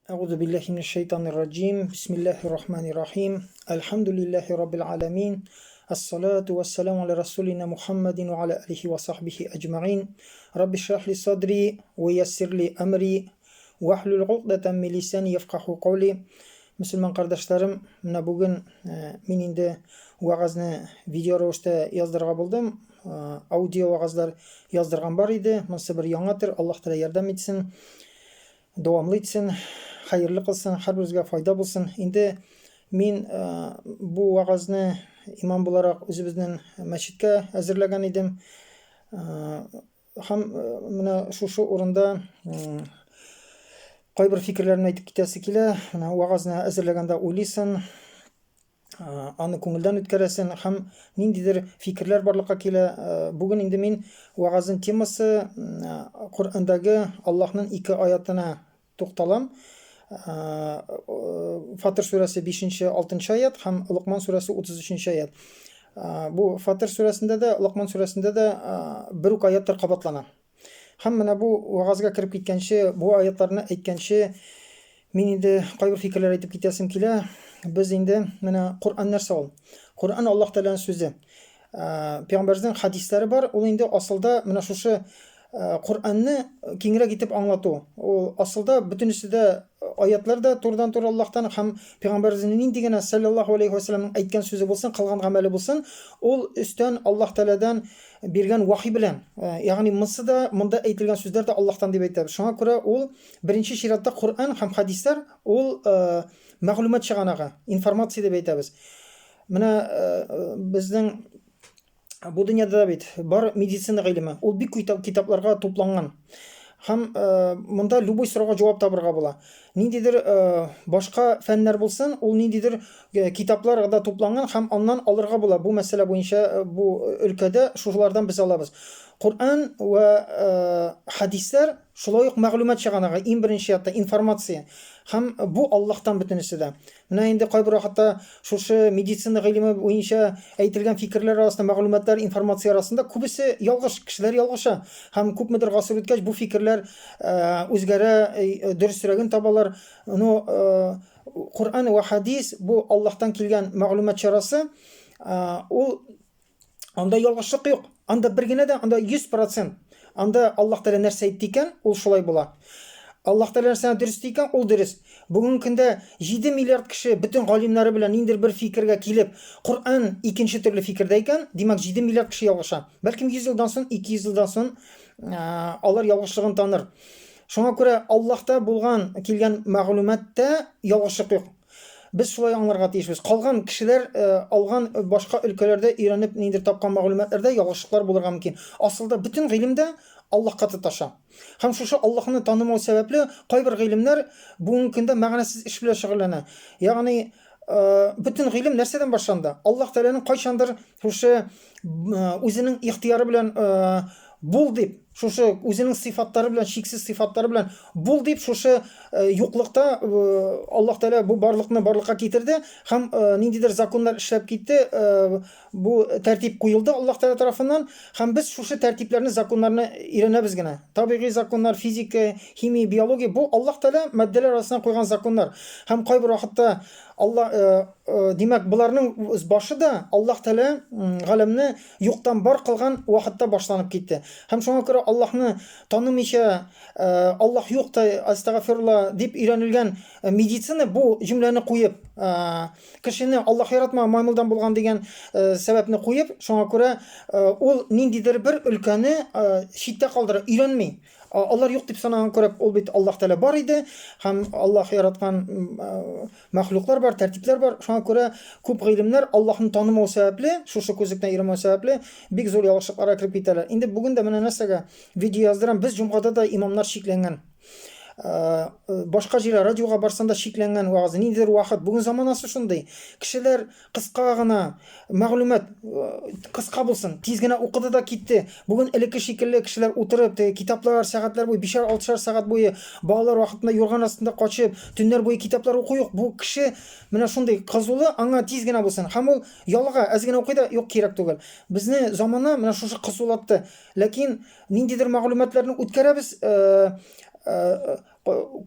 Әгъузу биллаһи минәш шайтанир раҗим. Бисмиллаһир рахманир рахим. Әлхәмдүлиллаһи раббил аламин. Ассалату вассаламу аля расулина Мухаммадин ва аля алихи ва сахбихи аҗмаин. Рабби шрах ли садри ва яссир ли амри вахлул уқдатан мин лисани яфкаху каули. Мөселман кардәшләрем, менә бүген мин инде вәгазьне видео рәвештә яздырырга булдым. Аудио вәгазьләр яздырган бар иде. Монысы бер яңа төр. Аллаһ Тәгалә ярдәм итсен. Дәвамлы итсен, хәерле кылсын, һәрберебезгә файда булсын. Инде мин бу вәгазьне имам буларак үзебезнең мәчеткә әзерләгән идем. Һәм менә шушы урында кайбер фикерләрне әйтеп китәсе килә. Менә вәгазьне әзерләгәндә уйлыйсың, аны күңелдән үткәрәсен һәм ниндидер фикерләр барлыкка килә. Бүген инде мин вәгазьнең темасы Коръәндәге Аллаһның ике аятына тукталам. Фатыр сүрәсе 5-6 аят һәм Локман сүрәсе 33 аят. Бу Фатыр сүрәсендә дә, Локман сүрәсендә дә бер үк аятлар кабатлана. Һәм менә бу вәгазьгә кереп киткәнче, бу аятларны әйткәнче, мин инде кайбер фикерләр әйтеп китәсем килә. Без инде менә Коръән нәрсә ул? Коръән Аллаһ Тәгаләнең сүзе. Пәйгамбәребезнең хәдисләре бар, ул инде асылда менә шушы Коръәнне киңрәк итеп аңлату. Ул асылда бөтенесе дә аятлар да турыдан-туры Аллаһтан һәм пәйгамбәребезнең нинди генә саллаллаһу алейхи ва сәлламның әйткән сүзе булсын, кылган гамәле булсын, ул өстән Аллаһ Тәгаләдән биргән вахи белән, ягъни монсы да, монда әйтелгән сүзләр дә Аллаһтан дип әйтәбез. Шуңа күрә ул беренче чиратта Коръән һәм хәдисләр ул мәгълүмат чыганагы, информация дип әйтәбез. Менә безнең бу дөньяда да бит бар медицина гыйлеме. Ул бик күп китапларга тупланган. Һәм монда любой сорауга җавап табырга була. Ниндидер башка фәннәр булсын, ул ниндидер китапларда тупланган һәм аннан алырга була. Бу мәсьәлә буенча бу өлкәдә шушылардан без алабыз. Коръән вә хәдисләр шулай ук мәгълүмат чыганагы, иң беренче чиратта информация. Һәм бу Аллаһтан бөтенесе дә. Менә инде кайбер вакытта шушы медицина гыйлеме буенча әйтелгән фикерләр арасында, мәгълүматлар, информация арасында күбесе ялгыш, кешеләр ялгыша. Һәм күпмедер гасыр үткәч, бу фикерләр үзгәрә, дөресрәген табалар. Но Коръән вә хәдис бу Аллаһтан килгән мәгълүмат чарасы, ул анда ялгышлык юк. Анда бер генә дә, анда 100%. Анда Аллаһ Тәгалә нәрсә әйтте икән, ул шулай була. Аллаһ Тәгалә нәрсәне дөрес ди икән, ул дөрес. Бүгенге көндә 7 миллиард кеше бөтен галимнәре белән ниндидер бер фикергә килеп, Коръән икенче төрле фикердә икән, димәк 7 миллиард кеше ялгыша. Бәлкем 100 елдан соң, 200 елдан соң алар ялгышлыгын таныр. Шуңа күрә Аллаһта булган килгән мәгълүматта ялгышлык юк. Без шулай аңларга тиешбез. Калган кешеләр алган башка өлкәләрдә өйрәнеп ниндидер тапкан мәгълүматларда ялгышлыклар булырга мөмкин. Асылда бөтен гыйлем дә Аллаһка тоташа. Һәм шушы Аллаһны танымау сәбәпле кайбер гыйлемнәр бүгенге көндә мәгънәсез эш белән шөгыльләнә. Ягъни бөтен гыйлем нәрсәдән башланды? Аллаһ Тәгаләнең кайчандыр шушы үзенең ихтыяры белән бул дип, шушы үзенең сыйфатлары белән, чиксез сыйфатлары белән бул дип, шушы юклыкта Аллаһ Тәгалә бу барлыкны барлыкка китерде һәм ниндидер законнар эшләп китте, бу тәртип куелды Аллаһ Тәгалә тарафыннан һәм без шушы тәртипләрне, законнарны өйрәнәбез генә. Табигый законнар, физика, химия, биология бу Аллаһ Тәгалә матдәләр арасына куйган законнар. Һәм кайбер вакытта Алла, димәк, боларның башы да Аллаһ Тәгалә галәмне юктан бар кылган вакытта башланып китте. Һәм шуңа күрә Аллаһны танымыйча, Аллаһ юк та, астагфирулла дип өйрәнелгән медицина бу җөмләне куеп, кешене Аллаһ яратмаган маймылдан булган дигән сәбәпне куеп, шуңа күрә ул ниндидер бер өлкәне читтә калдыра, өйрәнми. Алар юк дип санаган күрәп, ул бит Аллаһ Тәгалә бар иде һәм Аллаһ яраткан мәхлуклар бар, тәртипләр бар. Шуңа күрә күп гыйлемнәр Аллаһны танымау сәбәпле, шушы күзлектән өйрәнмәү сәбәпле, бик зур ялгышлыкларга кереп китәләр. Инде бүген дә менә нәрсәгә видео яздырам. Без җомгада да имамнар шикләнгән. Башка җиргә, радиога барсаң да шикләнгән вәгазь. Ниндидер вакыт. Бүген заманасы шундый. Кешеләр кыска гына мәгълүмат кыска булсын, тиз генә укыды да китте. Бүген элекке шикелле кешеләр утырып, теге китаплар сәгатьләр буе, бишәр, алтышар сәгать буе балалар вакытында юрган астында качып, төннәр буе китаплар уку юк. Бу кеше менә шундый кызулы, аңа тиз генә булсын. Һәм ул ялыга, әз генә укый да, юк, кирәк түгел. Безне замана менә шушы кызулатты. Ләкин ниндидер мәгълүматларны үткәрәбез,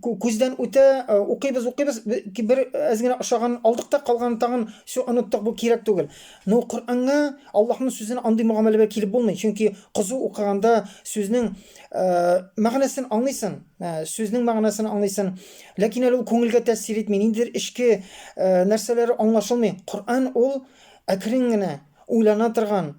Күздән үтә, укыйбыз, укыйбыз, бер әз генә ошаганын алдык та, калганын тагын все оныттык, бу кирәк түгел. Но Коръәнгә, Аллаһның сүзенә андый мөгамәлә белән килеп булмый. Чөнки кызу укыганда сүзнең мәгънәсен аңлыйсың, сүзнең мәгънәсен аңлыйсың. Ләкин әле ул күңелгә тәэсир итми, ниндидер эчке нәрсәләре аңлашылмый. Коръән ул әкрен генә уйлана торган,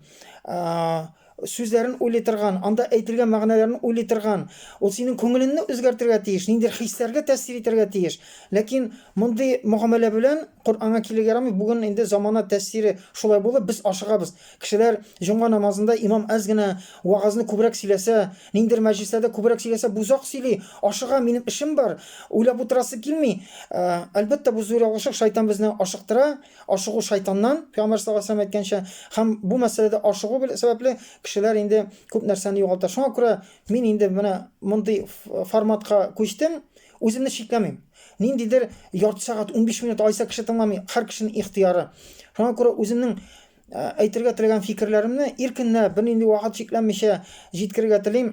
сүзләрен уйлый торган, анда әйтелгән мәгънәләрен уйлый торган. Ул синең күңелеңне үзгәртергә тиеш, ниндидер хисләргә тәэсир итәргә тиеш. Ләкин мондый мөгамәлә белән Коръәнгә килергә ярамый. Бүген инде замана тәэсире шулай булып, без ашыгабыз. Кешеләр җомга намазында имам әз генә вәгазьне күбрәк сөйләсә, ниндидер мәҗлесләрдә күбрәк сөйләсә, бу озак сөйли, ашыга, минем эшем бар, уйлап утырасы килми. Әлбәттә, бу зур ялгышлык, шайтан безне ашыктыра. Ашыгу шайтаннан, Пәйгамбәр саллаллаһу алейһи ва сәлләм әйткәнчә, һәм бу мәсьәләдә ашыгу сәбәпле кешеләр инде күп нәрсәне югалта. Шуңа күрә мин инде менә мондый форматка күчтем, үземне чикләмим. Ниндидер ярты сәгать, 15 минут алайса кеше тыңламый, һәр кешенең ихтыяры. Шуңа күрә үземнең әйтергә теләгән фикерләремне иркенләп, бернинди вакыт чикләнмичә җиткерергә телим.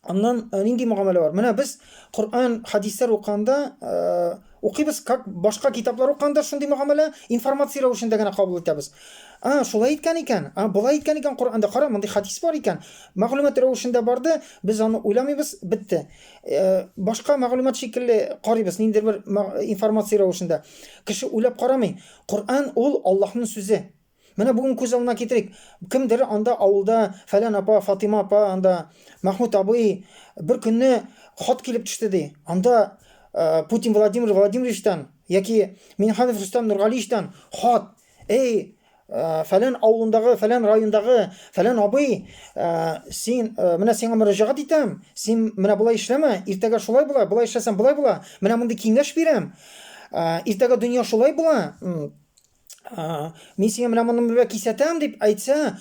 Аннан нинди мөгамәлә бар? Менә без Коръән, хәдисләр укыганда укыйбыз, как башка китаплар укыганда шундый мөгамәлә информация рәвешендә генә кабул итәбез. А, шулай иткән икән, а, болай иткән икән Коръәндә, кара, мондый хәдис бар икән. Мәгълүмат рәвешендә барды, без аны уйламыйбыз, бетте. Башка мәгълүмат шикелле карыйбыз, ниндидер бер информация рәвешендә. Кеше уйлап карамый. Коръән ул Аллаһның сүзе. Менә бүген күз алдына китерик. Кемдер анда авылда фәлән апа, Фатыйма апа, анда Мәхмүт абый бер көнне хат килеп төште ди. Анда Путин Владимир Владимировичтан яки Минханов Рөстәм Нургалиевичтан хат. Эй, фәлән авылындагы, фәлән райондагы, фәлән абый, син менә сиңа мөрәҗәгать итәм. Син менә болай эшләмә, иртәгә шулай була, болай эшләсәң болай була. Менә мондый киңәш бирәм. Иртәгә дөнья шулай була. Мин сиңа менә моны белән кисәтәм дип әйтсә,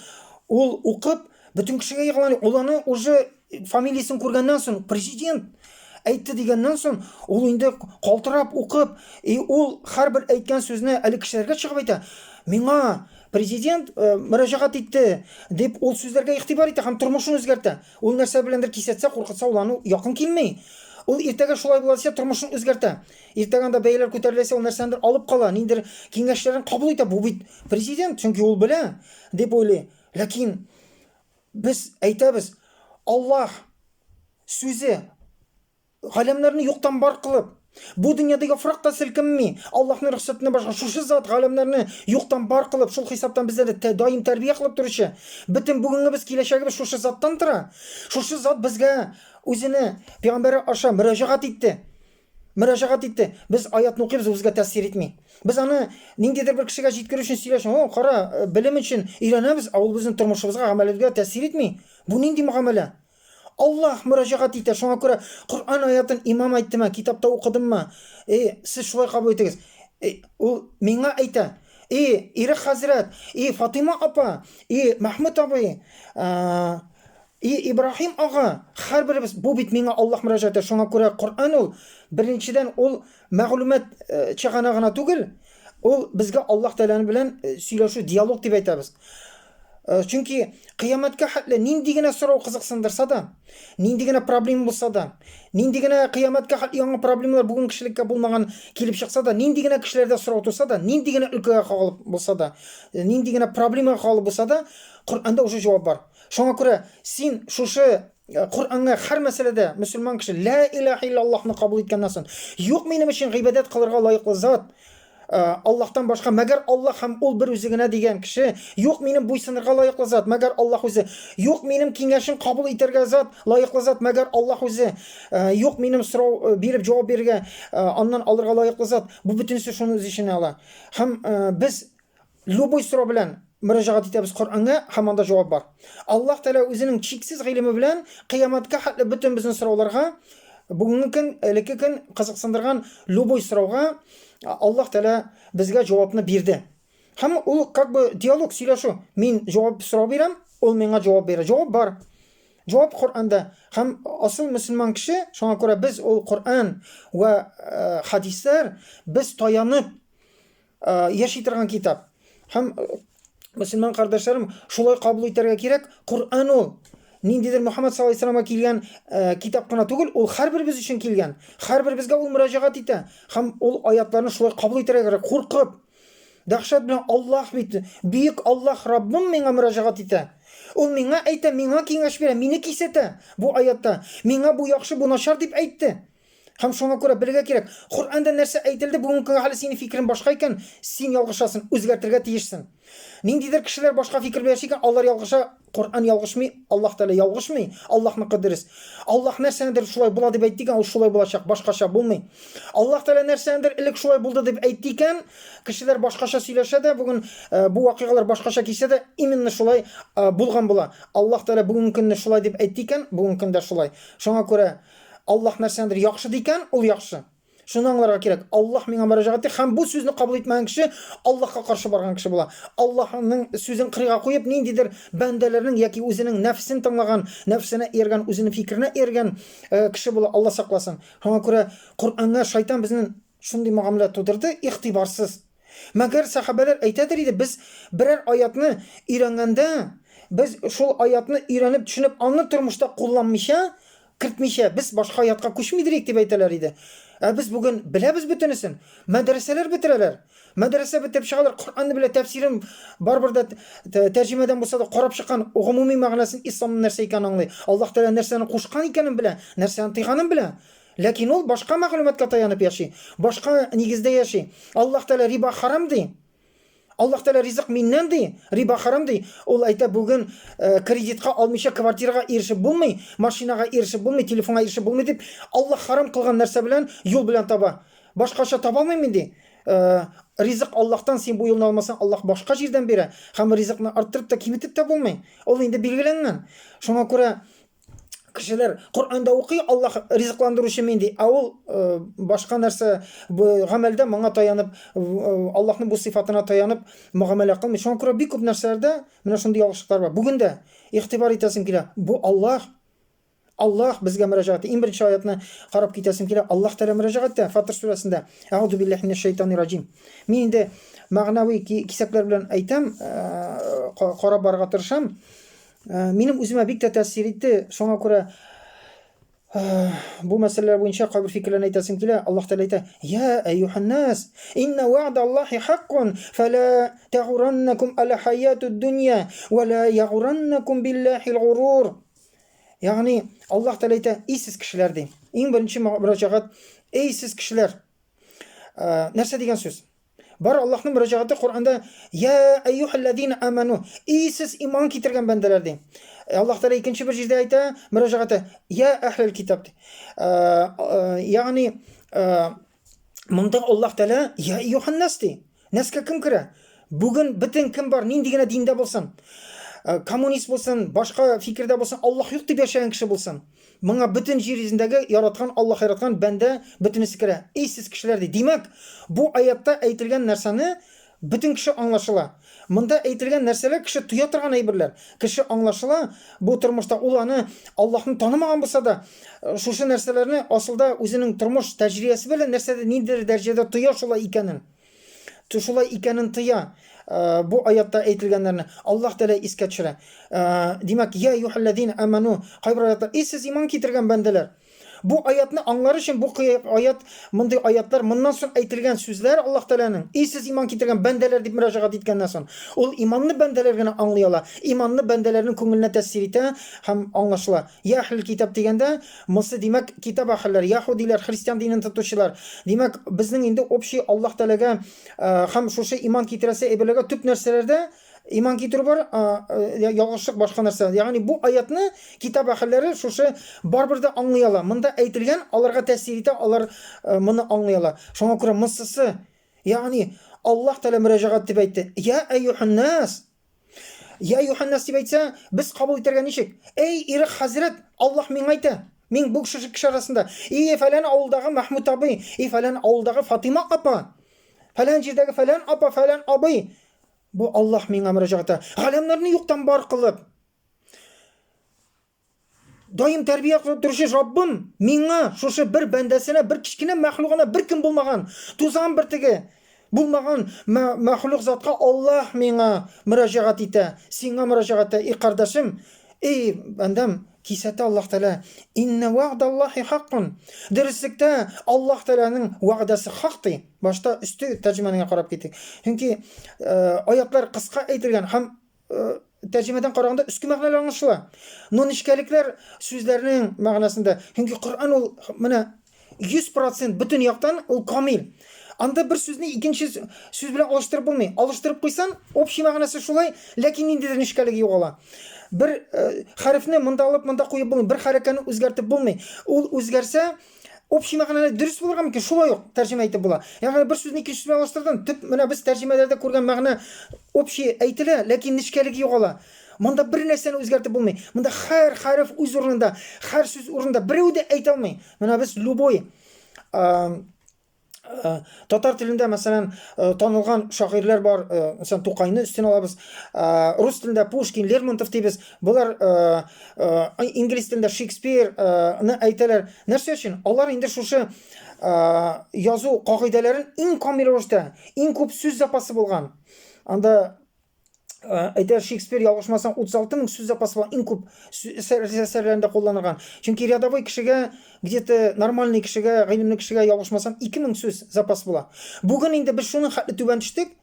ул укып бөтен кешегә игълан, ул аны уже фамилиясен күргәннән соң, президент әйтте дигәннән соң, ул инде калтырап укып, и ул һәрбер әйткән сүзне әле кешеләргә чыгып әйтә. Миңа президент мөрәҗәгать итте дип ул сүзләргә игътибар итә һәм тормышын үзгәртә. Ул нәрсә беләндер кисәтсә, куркытса, ул аны якын килми. Ул иртәгә шулай була дисә, тормышын үзгәртә. Иртәгә анда бәяләр күтәреләсе, ул нәрсәнедер алып кала, ниндидер киңәшләрен кабул итә. Бу бит президент, чөнки ул белә, дип уйлый. Ләкин без әйтәбез, Аллаһ сүзе галәмнәрне юктан бар кылып, бу дөньяда яфрак та селкенми, Аллаһның рөхсәтеннән башка шушы зат галәмнәрне юктан бар кылып, шул хисаптан безне даим тәрбия кылып торучы, бөтен бүгенгебез, киләчәгебез шушы заттан тора. Шушы зат безгә үзене пәйгамбәре аша мөрәҗәгать итте. Мөрәҗәгать итте. Без аятны укыйбыз, ул безгә тәэсир итми. Без аны ниндидер бер кешегә җиткерү өчен сөйләшеп, о, кара, белем өчен өйрәнәбез, ә ул безнең тормышыбызга, гамәлебезгә тәэсир итми. Бу нинди мөгамәлә? Аллаһ мөрәҗәгать итә. Шуңа күрә Коръән аятын имам әйттеме, китапта укыдыммы? Э, сез шулай кабул итегез. Э, ул миңа әйтә. И, Ирек хәзрәт, и, Фатыйма апа, и, Мәхмүт абый, И Ибраһим ага, һәрберебез, бу бит миңа Аллаһ мөрәҗәгате, шуңа күрә Коръән ул, беренчедән, ул мәгълүмат чыганагы гына түгел, ул безгә Аллаһ Тәгалә белән сөйләшү, диалог дип әйтәбез. Чөнки кыямәткә хәтле нинди генә сорау кызыксындырса да, нинди генә проблема булса да, нинди генә кыямәткә хәтле яңа проблемалар бүген кешелеккә булмаган килеп чыкса да, нинди генә кешеләрдә сорау туса да, нинди генә өлкәгә кагылып булса да, нинди генә проблемага кагылып булса да, Коръәндә уже җавап бар. Шуңа күрә син шушы Коръәнгә һәр мәсьәләдә мөселман кеше лә илаһа иллаллаһны кабул иткәннән соң, юк минем өчен гыйбадәт кылырга лаеклы зат Аллаһтан башка, мәгәр Аллаһ һәм ул бер үзе генә дигән кеше, юк минем буйсынырга лаеклы зат, мәгәр Аллаһ үзе, юк минем киңәшен кабул итәргә зат, лаеклы зат, мәгәр Аллаһ үзе, юк минем сорау биреп җавап бирергә, аннан алырга лаеклы зат. Бу бөтенесе шуны үз эченә ала. Һәм без Любой сорау белән мөрәҗәгать итәбез Коръәнгә һәм анда җавап бар. Аллаһ Тәгалә үзенең чиксез гыйлеме белән кыямәткә хәтле бөтен безнең сорауларга, бүгенге көн, элекке көн кызыксындырган любой сорауга Аллаһ Тәгалә безгә җавапны бирде. Һәм ул как бы диалог, сөйләшү. Мин җавап сорау бирәм, ул миңа җавап бирә. Җавап бар. Җавап Коръәндә. Һәм асыл мөселман кеше, шуңа күрә без ул Коръән вә хәдисләр без таянып яши торган китап. Һәм мөселман кардәшләрем, шулай кабул итәргә кирәк, Коръән ул. ниндидер Мөхәммәд саллаллаһу алейһи вәсәлләмгә килгән э, китап кына түгел, ул һәрберебез өчен килгән. Һәрберебезгә ул мөрәҗәгать итә һәм ул аятларны шулай кабул итәргә кирәк, куркып. Дәһшәт белән Аллаһ бит, бөек Аллаһ Раббым миңа мөрәҗәгать итә. Ул миңа әйтә, миңа киңәш бирә, мине кисәтә бу аятта. Миңа бу яхшы, бу начар дип әйтте. Һәм шуңа күрә белергә кирәк, Коръәндә нәрсә әйтелде, бүгенге көнгә хәле синең фикерең башка икән, син ялгышасың, үзгәртергә тиешсең. Ниндидер кешеләр башка фикер белән яши икән, алар ялгыша, Коръән ялгышмый, Аллаһ Тәгалә ялгышмый, Аллаһныкы дөрес. Аллаһ нәрсәнедер шулай була дип әйтте икән, ул шулай булачак, башкача булмый. Аллаһ Тәгалә нәрсәнедер элек шулай булды дип әйтте икән, кешеләр башкача сөйләшә дә, бүген э, бу вакыйгалар башкача килсә дә, именно шулай э, булган була. Аллаһ Тәгалә бүгенге көнне шулай дип әйтте икән, бүгенге көндә шулай. Шуңа күрә Аллаһ нәрсәнедер яхшы ди икән, ул яхшы. Шуны аңларга кирәк. Аллаһ миңа мөрәҗәгать итте һәм бу сүзне кабул итмәгән кеше Аллаһка каршы барган кеше була. Аллаһның сүзен кырыйга куеп, ниндидер бәндәләрнең яки үзенең нәфсен тыңлаган, нәфсенә ияргән, үзенең фикеренә ияргән э, кеше була. Алла сакласын. Шуңа күрә Коръәнгә шайтан безнең шундый мөгамәлә тудырды, игътибарсыз. Мәгәр сәхабәләр әйтәдер иде, без берәр аятны өйрәнгәндә, без шул аятны өйрәнеп, төшенеп, аны тормышта кулланмыйча, кертмичә, без башка аятка күчмидер идек, дип әйтәләр иде. Ә без бүген беләбез бөтенесен. Мәдрәсәләр бетерәләр. Мәдрәсә бетереп чыгалар, Коръәнне белә, тәфсирен барыбер дә тәрҗемәдән булса да карап чыккан, гомуми мәгънәсен, исламның нәрсә икәнен аңлый. Аллаһ Тәгалә нәрсәне кушкан икәнен белә, нәрсәне тыйганын белә. Ләкин ул башка мәгълүматка таянып яши, башка нигездә яши. Аллаһ Тәгалә риба харам ди. Аллаһ Тәгалә ризык миннән ди, риба харам ди. Ул әйтә, бүген э, кредитка алмыйча квартирага ирешеп булмый, машинага ирешеп булмый, телефонга ирешеп булмый дип, Аллаһ харам кылган нәрсә белән юл белән таба. Башкача таба алмыйм мин ди. Э, ризык Аллаһтан, син бу юлны алмасаң, Аллаһ башка җирдән бирә. Һәм ризыкны арттырып та киметеп тә булмый. Ул инде билгеләнгән. Шуңа күрә кешеләр Коръәндә укый, Аллаһ ризыкландыручы мин ди, ә ул э, башка нәрсә гамәлдә моңа таянып, э, Аллаһның бу сыйфатына таянып мөгамәлә кылмый. Шуңа күрә бик күп нәрсәләрдә менә шундый ялгышлыклар бар. Бүген дә игътибар итәсем килә. Бу Аллаһ Аллаһ безгә мөрәҗәгать. Иң беренче аятны карап китәсем килә. Аллаһ Тәгалә мөрәҗәгать итә Фатыр сүрәсендә. Әгъузу биллаһи минәш шайтанир раҗим. Мин инде мәгънәви кисәкләр белән әйтәм, э, карап барырга тырышам. Э, минем үземә бик тә тәэсир итте. Шуңа күрә э, бу мәсьәләләр буенча кайбер фикерләрне әйтәсем килә. Аллаһ Тәгалә әйтә: "Я әйюһан-нас, инна вa'да Аллаһи хаккун, фала тагураннакум аль-хаятуд дунья ва ла ягураннакум биллахил гурур." Ягъни Аллаһ Тәгалә әйтә: "Эй сез кешеләр" ди. Иң беренче мөрәҗәгать: "Эй сез кешеләр." Э, нәрсә дигән сүз? Бар Аллаһның мөрәҗәгате Коръәндә Я әйюһәлләзина аману, эй сез иман китергән бәндәләр ди. Э, Аллаһ Тәгалә икенче бер җирдә әйтә, мөрәҗәгате Я әһлел китап ди. Э, э, ягъни монда Аллаһ Тәгалә Я әйюһәннас ди. Нәскә кем керә? Бүген бөтен кем бар, нинди генә диндә булсын, коммунист булсын, башка фикердә булсын, Аллаһ юк дип яшәгән кеше булсын. Моңа бөтен җир йөзендәге яраткан, Аллаһ яраткан бәндә бөтенесе керә. Эй, сез кешеләр ди. Димәк, бу аятта әйтелгән нәрсәне бөтен кеше аңлашыла. Монда әйтелгән нәрсәләр кеше тоя торган әйберләр. Кеше аңлашыла, бу тормышта ул аны Аллаһны танымаган булса да, шушы нәрсәләрне асылда үзенең тормыш тәҗрибәсе белән нәрсәдер ниндидер дәрәҗәдә тоя шулай икәнен. Шулай икәнен тыя. Э, бу аятта әйтелгәннәрне Аллаһ Тәгалә искә төшерә. Э, димәк, я юхаллазина аману, кайбер аятта, эй сез иман китергән бәндәләр. Бу аятны аңлар өчен бу аят, мондый аятлар, моннан соң әйтелгән сүзләр Аллаһ Тәгаләнең, эй сез иман китергән бәндәләр дип мөрәҗәгать иткәннән соң, ул иманлы бәндәләр генә аңлый ала. Иманлы бәндәләрнең күңеленә тәэсир итә һәм аңлашыла. Я әһлел китап дигәндә, монсы димәк китап әһелләре, яһүдиләр, христиан динен тотучылар. Димәк, безнең инде общий Аллаһ Тәгаләгә э, һәм шушы иман китерәсе әйберләргә төп нәрсәләрдә иман китерү бар, э, ялгышлык башка нәрсә. Ягъни бу аятны китап әһелләре шушы барыбер дә аңлый ала. Монда әйтелгән аларга тәэсир итә, алар э, моны аңлый ала. Шуңа күрә монсысы, ягъни Аллаһ Тәгалә мөрәҗәгать дип әйтте. Я әйюһан-нас, Я Юханнас дип әйтсә, без кабул итәргә ничек? Эй, Ирек хәзрәт, Аллаһ миңа әйтә. Мин бу кеше кеше арасында. И фәлән авылдагы Мәхмүт абый, и фәлән авылдагы Фатима апа, фәлән җирдәге фәлән апа, фәлән абый. Бу Аллаһ миңа мөрәҗәгать итә. Галәмнәрне юктан бар кылып, Даим тәрбия кылып торучы Раббым миңа шушы бер бәндәсенә, бер кечкенә мәхлугына бер кем булмаган, тузан бөртеге булмаган мәхлук затка Аллаһ миңа мөрәҗәгать итә, сиңа мөрәҗәгать итә, и кардәшем, Эй, бәндәм, кисәтә Аллаһ Тәгалә, иннә вәгъдаллаһи хаккун. Дөреслектә Аллаһ Тәгаләнең вәгъдәсе хак ди. Башта өсте тәрҗемәнеңә карап китик. Чөнки э, аятлар кыска әйтелгән һәм э, тәрҗемәдән караганда өске мәгънәләр аңлашыла. Но нечкәлекләр сүзләрнең мәгънәсендә. Чөнки Коръән ул менә 100% бөтен яктан ул камил. Анда бер сүзне икенче сүз белән алыштырып булмый. Алыштырып куйсаң, общий мәгънәсе шулай, ләкин ниндидер нечкәлеге югала. Бер э, хәрефне монда алып, монда куеп булмый, бер хәрәкәне үзгәртеп булмый. Ул үзгәрсә, общий мәгънәле дөрес булырга мөмкин, шулай ук тәрҗемә итеп була. Ягъни бер сүзне икенче сүз белән алыштырдың, төп менә без тәрҗемәләрдә күргән мәгънә общий әйтелә, ләкин нечкәлеге югала. Монда бер нәрсәне үзгәртеп булмый. Монда һәр хәреф үз урынында, һәр сүз урынында. Берәү дә әйтә алмый. Менә без любой татар телендә, мәсәлән, танылган шагыйрьләр бар, мәсәлән, Тукайны өстен алабыз. Рус телендә Пушкин, Лермонтов дибез. Болар инглиз телендә Шекспирны әйтәләр. Нәрсә өчен? Алар инде шушы язу кагыйдәләрен иң камил рәвештә, иң күп сүз запасы булган. Анда Әйтә Шекспир ялгышмасам 36 мең сүз запасы бар иң күп әсәрләрендә кулланылган. Чөнки рядовой кешегә, где-то нормальный кешегә, гыйлемле кешегә ялгышмасам 2000 сүз запас була. Бүген инде без шуның хәтле түбән төштек.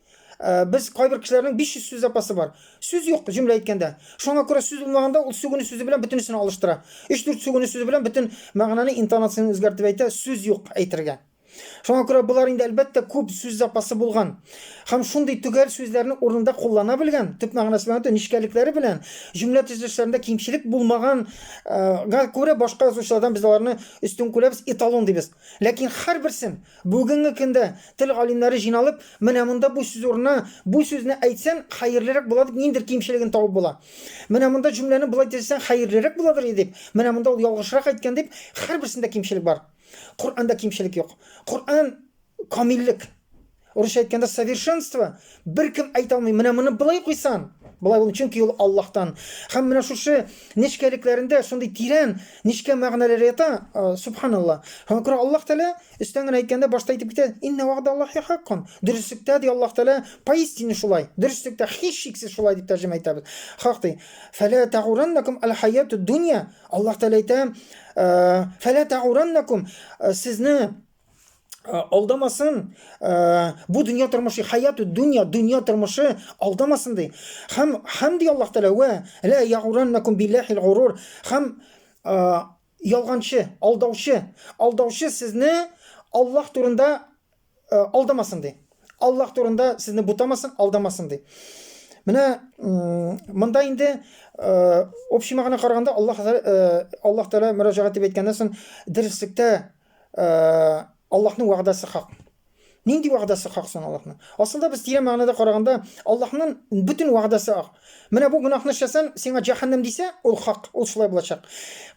Без кайбер кешеләрнең 500 сүз запасы бар. Сүз юк, җөмлә әйткәндә. Шуңа күрә сүз булмаганда ул сүгенү сүзе белән бөтенесен алыштыра. 3-4 сүгенү сүзе белән бөтен мәгънәне, интонацияне үзгәртеп әйтә, сүз юк әйтергә. Шуңа күрә болар инде әлбәттә күп сүз запасы булган һәм шундый төгәл сүзләрне урынында куллана белгән, төп мәгънәсе белән, нечкәлекләре белән, җөмлә төзелешләрендә кимчелек булмаган га күрә башка язучылардан без аларны өстен күрәбез, эталон дибез. Ләкин һәрберсен бүгенге көндә тел галимнәре җыйналып, менә монда бу сүз урынына бу сүзне әйтсәң, хәерлерәк була дип ниндидер кимчелеген табып була. Менә монда җөмләне болай төзесәң хәерлерәк буладыр иде дип, менә монда ул ялгышрак әйткән дип, һәрберсендә кимчелек бар. Коръәндә кимчелек юк. Коръән камиллек. Урысча әйткәндә совершенство. Беркем әйтә алмый, менә моны былай куйсан, былай булмый, чөнки ул Аллаһтан. Һәм менә шушы нечкәлекләрендә шундый тирән, нечкә мәгънәләр ята, субханалла. Шуңа күрә Аллаһ Тәгалә өстән генә әйткәндә башта әйтеп китә, инна вәгъдаллаһи хаккун. Дөреслектә ди Аллаһ Тәгалә, поистине шулай. Дөреслектә һичшиксез шулай дип тәрҗемә итәбез. Хак ди. Фәлә тагураннакум аль-хаятуд дунья. Аллаһ Тәгалә әйтә, Фәлә тагураннакум, сезне алдамасын, бу дөнья тормышы, хаяту дөнья, дөнья тормышы алдамасын ди. Һәм һәм ди Аллаһ Тәгалә, вә ла ягураннакум биллахил гурур. Һәм ялганчы, алдаучы, алдаучы сезне Аллаһ турында алдамасын ди. Аллаһ турында сезне бутамасын, алдамасын ди. Менә монда инде общий мәгънә караганда Аллаһ Аллаһ Тәгалә мөрәҗәгать дип әйткәннән соң дөреслектә Аллаһның вәгъдәсе хак. Нинди вәгъдәсе хак соң Аллаһның? Асылда без тирән мәгънәдә караганда Аллаһның бөтен вәгъдәсе ак. Менә бу гөнаһны эшләсәң, сиңа җәһәннәм дисә, ул хак, ул шулай булачак.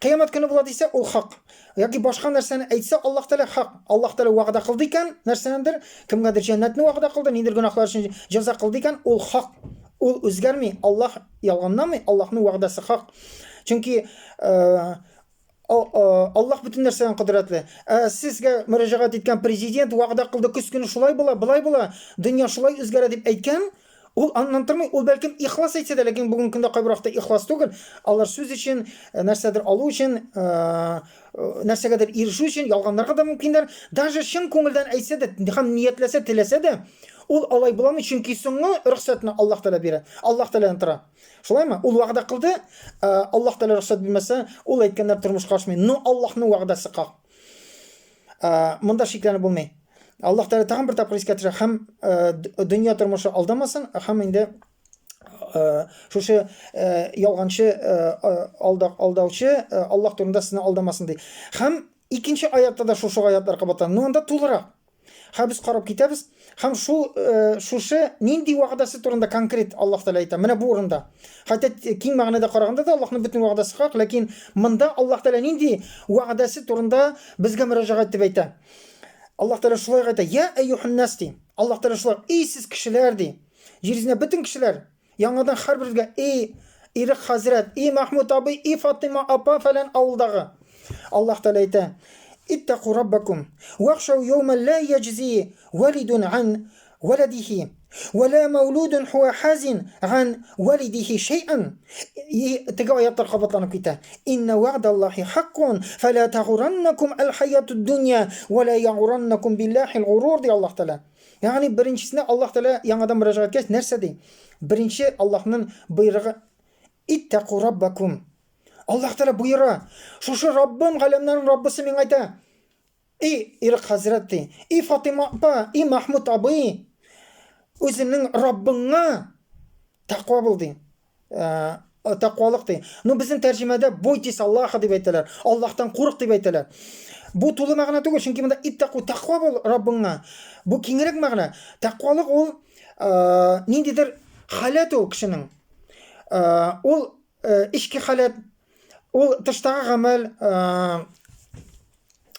Кыямәт көне була дисә, ул хак. Яки башка нәрсәне әйтсә, Аллаһ Тәгалә хак. Аллаһ Тәгалә вәгъдә кылды икән, нәрсәнедер, кемгәдер җәннәтне вәгъдә кылды, ниндидер гөнаһлар өчен җәза кылды икән, ул хак. Ул үзгәрми, Аллаһ ялганламый, Аллаһның вәгъдәсе хак. Чөнки э, Аллаһ бөтен нәрсәдән кодрәтле. Ә сезгә мөрәҗәгать иткән президент вәгъдә кылды, көз көне шулай була, болай була, дөнья шулай үзгәрә дип әйткән, Ул аннан тормый, ул бәлкем ихлас әйтсә дә, ләкин бүгенге көндә кайбер вакытта ихлас түгел. Алар сүз өчен, нәрсәдер алу өчен, нәрсәгәдер ирешү өчен ялганларга да мөмкиннәр. Даже чын күңелдән әйтсә дә, һәм ниятләсә, теләсә дә, ул алай була алмый, чөнки соңгы рөхсәтне Аллаһ Тәгалә бирә. Аллаһ Тәгаләдән тора. Шулаймы? Ул вәгъдә кылды, Аллаһ Тәгалә рөхсәт бирмәсә, ул әйткәннәр тормышка ашмый. Но Аллаһның вәгъдәсе хак. Монда шикләнеп булмый. Аллаһ Тәгалә тагын бер тапкыр искә төшерә, һәм дөнья тормышы алдамасын, һәм инде шушы ялганчы алдаучы Аллаһ турында сезне алдамасын ди. Һәм икенче аятта да шушы аятлар кабатлана. Но анда тулырак. Һәм без карап китәбез. Һәм шул шушы нинди вәгъдәсе турында конкрет Аллаһ Тәгалә әйтә. Менә бу урында. Хәтта киң мәгънәдә караганда да Аллаһның бөтен вәгъдәсе хак, ләкин монда Аллаһ Тәгалә нинди вәгъдәсе турында безгә мөрәҗәгать итеп әйтә. Аллаһ Тәгалә шулай әйтә: "Я әйюһан-нас" ди. Аллаһ Тәгалә шулай, "Эй сез кешеләр" ди. Җир йөзендә бөтен кешеләр яңадан һәрберебезгә, "Эй Ирек хәзрәт, эй Махмуд абый, эй Фатыйма апа фәлән авылдагы". Аллаһ Тәгалә әйтә: "Иттаку раббакум вахшау яуман ла яҗзи валидун ан валадихи, ва ла маулудун хуа хазин ган валидихи шәйъан. И теге аятлар кабатланып китә. Инна ва'даллахи хаккун, фала тагураннакум әл хаятуд дунья, ва ла ягураннакум биллахил гурур, ди Аллаһ Тәгалә. Ягъни беренчесенә Аллаһ Тәгалә яңадан мөрәҗәгать иткәч, нәрсә ди? Беренче Аллаһның боерыгы Иттаку раббакум. Аллаһ Тәгалә боера. Шушы Раббым, галәмнәрнең Раббысы миңа әйтә. И Ирек хәзрәт ди, и Фатыйма апа, и Махмуд абый, үзеңнең Раббыңа тәкъва бул ди. Э, тәкъвалык ди. Ну безнең тәрҗемәдә бойтесь Аллаха дип әйтәләр. Аллаһтан курык дип әйтәләр. Бу тулы мәгънә түгел, чөнки монда иттаку тәкъва бул Раббыңа. Бу киңрәк мәгънә. Тәкъвалык ул э, ниндидер халәт ул кешенең. Э, ул э, эчке халәт, ул тыштагы гамәл, э,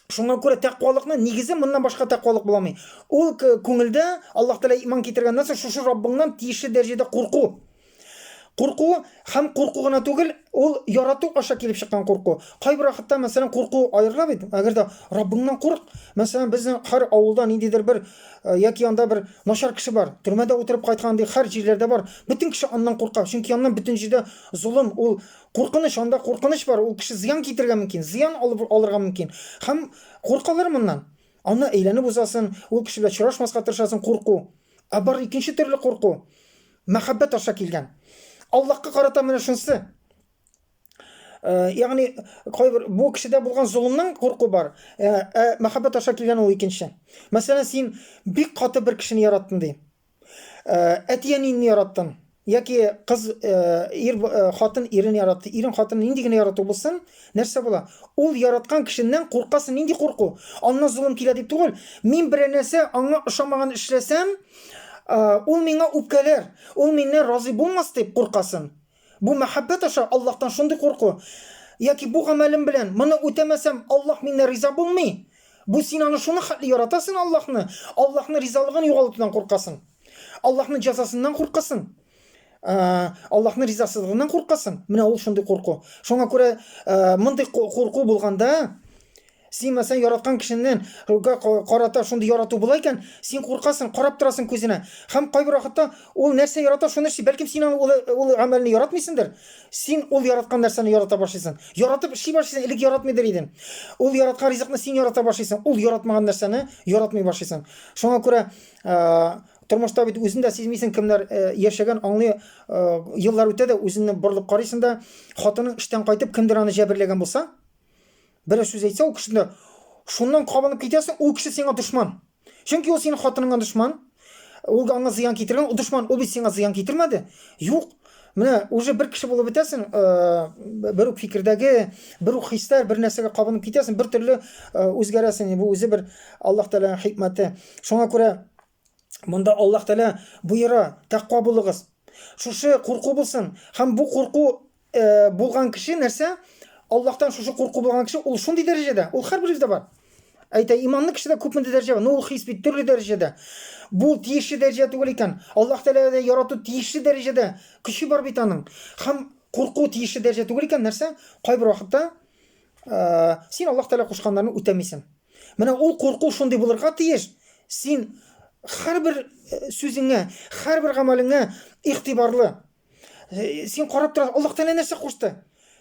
Шуңа күрә тәкъвалыкның нигезе моннан башка тәкъвалык була алмый. Ул күңелдә Аллаһ Тәгалә иман китергәннән соң шушы Раббыңнан тиешле дәрәҗәдә курку. Курку һәм курку гына түгел, ул ярату аша килеп чыккан курку. Кайбер вакытта, мәсәлән, курку аерыла бит. Әгәр дә Раббыңнан курк, мәсәлән, безнең һәр авылда ниндидер бер э, яки анда бер начар кеше бар, төрмәдә утырып кайткан ди, һәр җирләрдә бар. Бөтен кеше аннан курка, чөнки аннан бөтен җирдә золым, ул Куркыныч, анда куркыныч бар, ул кеше зыян китерергә мөмкин, зыян алып алырга мөмкин. Һәм куркалар моннан. Аны әйләнеп узасын, ул кеше белән очрашмаска тырышасың, курку. Ә бар икенче төрле курку. Мәхәббәт аша килгән. Аллаһка карата менә шунысы. Э, ягъни кайбер бу кешедә булган золымнан курку бар. Э, ә мәхәббәт аша килгән ул икенче. Мәсәлән, син бик каты бер кешене яраттың ди. Э, әти-әниеңне яраттың яки кыз э, ир э, хатын ирен яратты, ирен хатын нинди генә ярату булсын, нәрсә була? Ул яраткан кешеннән куркасың, нинди курку? Аннан золым килә дип түгел. Мин берәр нәрсә аңа ошамаган эшләсәм, ул миңа үпкәләр, ул миннән разый булмас дип куркасың. Бу мәхәббәт аша Аллаһтан шундый курку. Яки бу гамәлем белән моны үтәмәсәм, Аллаһ миннән риза булмый. Бу син аны шуны хәтле яратасың Аллаһны, Аллаһның ризалыгын югалтудан куркасың. Аллаһның җәзасыннан куркасың. Аллаһның ризасызлыгыннан куркасың. Менә ул шундый курку. Шуңа күрә мондый курку булганда, Син, мәсәлән, яраткан кешеннән карата шундый ярату була икән, син куркасың, карап торасың күзенә. Һәм кайбер вакытта ул нәрсә ярата, шуны эшли. Бәлкем син аны ул, ул гамәлне яратмыйсыңдыр. Син ул яраткан нәрсәне ярата башлыйсың. Яратып эшли башлыйсың, элек яратмыйдыр идең. Ул яраткан ризыкны син ярата башлыйсың, ул яратмаган нәрсәне яратмый башлыйсың. Шуңа күрә тормышта бит үзен дә сизмисең, кемнәр яшәгән, аңлый, еллар үтә дә үзеңне борылып карыйсың да, хатының эштән кайтып, кемдер аны җәберләгән булса, Берәр сүз әйтсә, ул кешедә шуннан кабынып китәсең, ул кеше сиңа дошман. Чөнки ул синең хатыныңа дошман. Ул аңа зыян китергән, ул дошман, ул бит сиңа зыян китермәде. Юк. Менә уже бер кеше булып бетәсең, э, бер үк фикердәге, бер үк хисләр, бер нәрсәгә кабынып китәсең, бер төрле э, үзгәрәсең. Бу үзе бер Аллаһ Тәгаләнең хикмәте. Шуңа күрә Монда Аллаһ Тәгалә боера, тәкъва булыгыз. Шушы курку булсын. Һәм бу курку э, булган кеше нәрсә? Аллаһтан шушы курку булган кеше ул шундый дәрәҗәдә, ул һәрберебездә бар. Әйтә, иманлы кешедә күпмедер дәрәҗә бар, но ул хис бит төрле дәрәҗәдә. Бу тиешле дәрәҗә түгел икән. Аллаһ Тәгаләдә ярату тиешле дәрәҗәдә көче бар бит аның. Һәм курку тиешле дәрәҗә түгел икән, нәрсә? Кайбер вакытта э, син Аллаһ Тәгалә кушканнарны үтәмисең. Менә ул курку шундый булырга тиеш. Син һәрбер э, сүзеңә, һәрбер гамәлеңә игътибарлы. Э, син карап торасың, Аллаһ Тәгалә нәрсә кушты?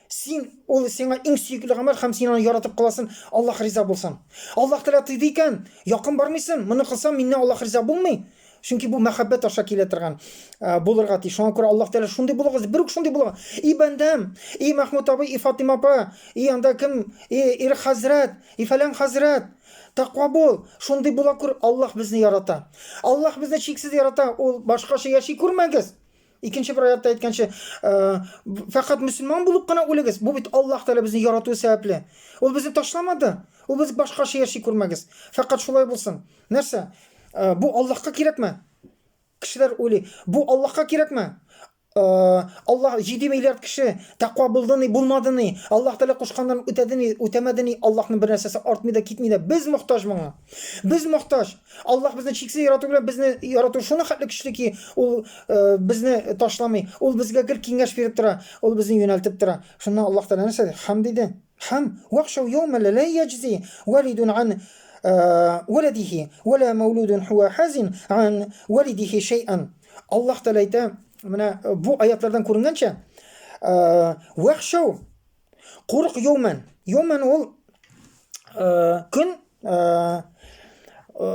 Син ул сиңа иң сөекле гамәл һәм син аны яратып каласың, Аллаһ риза булсын. Аллаһ Тәгалә тыйды икән, якын бармыйсың, моны кылсам, миннән Аллаһ риза булмый. Чөнки бу мәхәббәт аша килә торган э, булырга тиеш. Шуңа күрә Аллаһ Тәгалә шундый булыгыз, бер үк шундый булыгыз. И бәндәм, и Махмуд абый, и Фатима апа, и анда кем, и Ир хәзрәт, И фәлән хәзрәт, тәкъва бул, шундый була күр, Аллаһ безне ярата. Аллаһ безне чиксез ярата, ул башкача яши күрмәгез. Икенче бер аятта әйткәнчә, э, фәкать мөселман булып кына үлегез. Бу бит Аллаһ Тәгалә безне яратуы сәбәпле. Ул безне ташламады. Ул без башкача яши күрмәгез. Фәкать шулай булсын. Нәрсә? Э, бу Аллаһка кирәкме? Кешеләр уйлый, бу Аллаһка кирәкме? Э, Аллаһ 7 миллиард кеше тәкъва булды ни, булмады ни, Аллаһ Тәгалә кушканнарын үтәде ни, үтәмәде ни, Аллаһның бер нәрсәсе артмый да китми дә. Без мохтаҗ моңа. Без мохтаҗ. Аллаһ безне чиксез ярату белән безне ярату шуны хәтле көчле ки, ул э, безне ташламый. Ул безгә гел киңәш биреп тора, ул безне юнәлтеп тора. Шуннан Аллаһ Тәгалә нәрсә ди? Хәм диде. Хәм вахшау яумә ла яҗзи валидун ан э, валадихи, вала мәүлудун хуа хазин ан валидихи шәйән. Аллаһ Тәгалә әйтә, менә бу аятлардан күренгәнчә, вахшау курык йоумән. Йоумән ул көн,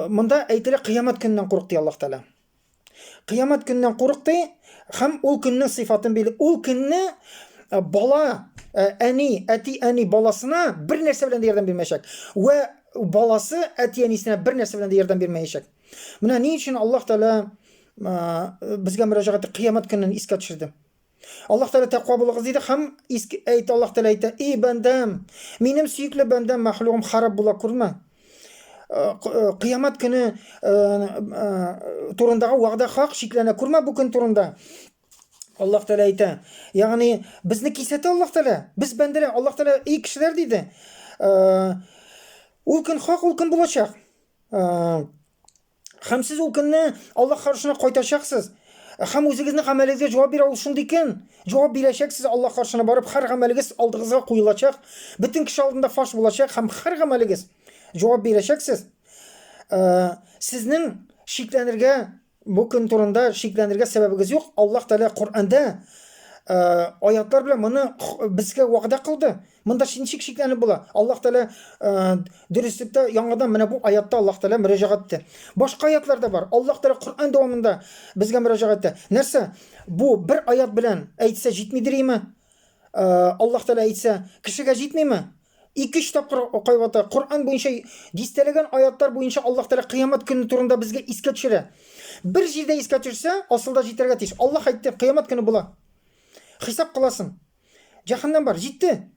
монда әйтелә кыямәт көненнән курык ди Аллаһ Тәгалә. Кыямәт көненнән курык ди һәм ул көннең сыйфатын бил. Ул көнне бала, әни, әти-әни баласына бер нәрсә белән дә ярдәм бирмәячәк. Вә баласы әти-әнисенә бер нәрсә белән дә ярдәм бирмәячәк. Менә ни өчен Аллаһ Тәгалә безгә мөрәҗәгать кыямәт көнен искә төшерде. Аллаһ Тәгалә тәкъва булыгыз диде һәм әйт Аллаһ Тәгалә әйтә, "Эй бәндәм, минем сөекле бәндәм, мәхлугым харап була күрмә. Кыямәт көне турындагы вәгъдә хак, шикләнә күрмә бу көн турында." Аллаһ Тәгалә әйтә, ягъни безне кисәтә Аллаһ Тәгалә. Без бәндәләр, Аллаһ Тәгалә, "Эй кешеләр" диде. Ул көн хак, ул көн булачак. Һәм сез ул көнне Аллаһ каршына кайтачаксыз. Һәм үзегезнең гамәлегезгә җавап бирә ул шундый көн. Җавап бирәчәксез Аллаһ каршына барып, һәр гамәлегез алдыгызга куелачак. Бөтен кеше алдында фаш булачак һәм һәр гамәлегез җавап бирәчәксез. Э, сезнең шикләнергә бу көн турында шикләнергә сәбәбегез юк. Аллаһ Тәгалә Коръәндә э, аятлар белән моны безгә вәгъдә кылды. Монда ничек шикләнеп була? Аллаһ Тәгалә э, дөреслектә яңадан менә бу аятта Аллаһ Тәгалә мөрәҗәгать итте. Башка аятлар да бар. Аллаһ Тәгалә Коръән дәвамында безгә мөрәҗәгать итә. Нәрсә? Бу бер аят белән әйтсә җитмидер име? Э, Аллаһ Тәгалә әйтсә, кешегә җитмиме? Ике-өч тапкыр кайвата Коръән буенча дистәләгән аятлар буенча Аллаһ Тәгалә кыямәт көне турында безгә искә төшерә. Бер җирдә искә төшсә, асылда җитәргә тиеш. Аллаһ әйтте, кыямәт көне була. Хисап кыласың. Җәһәннәм бар, җитте.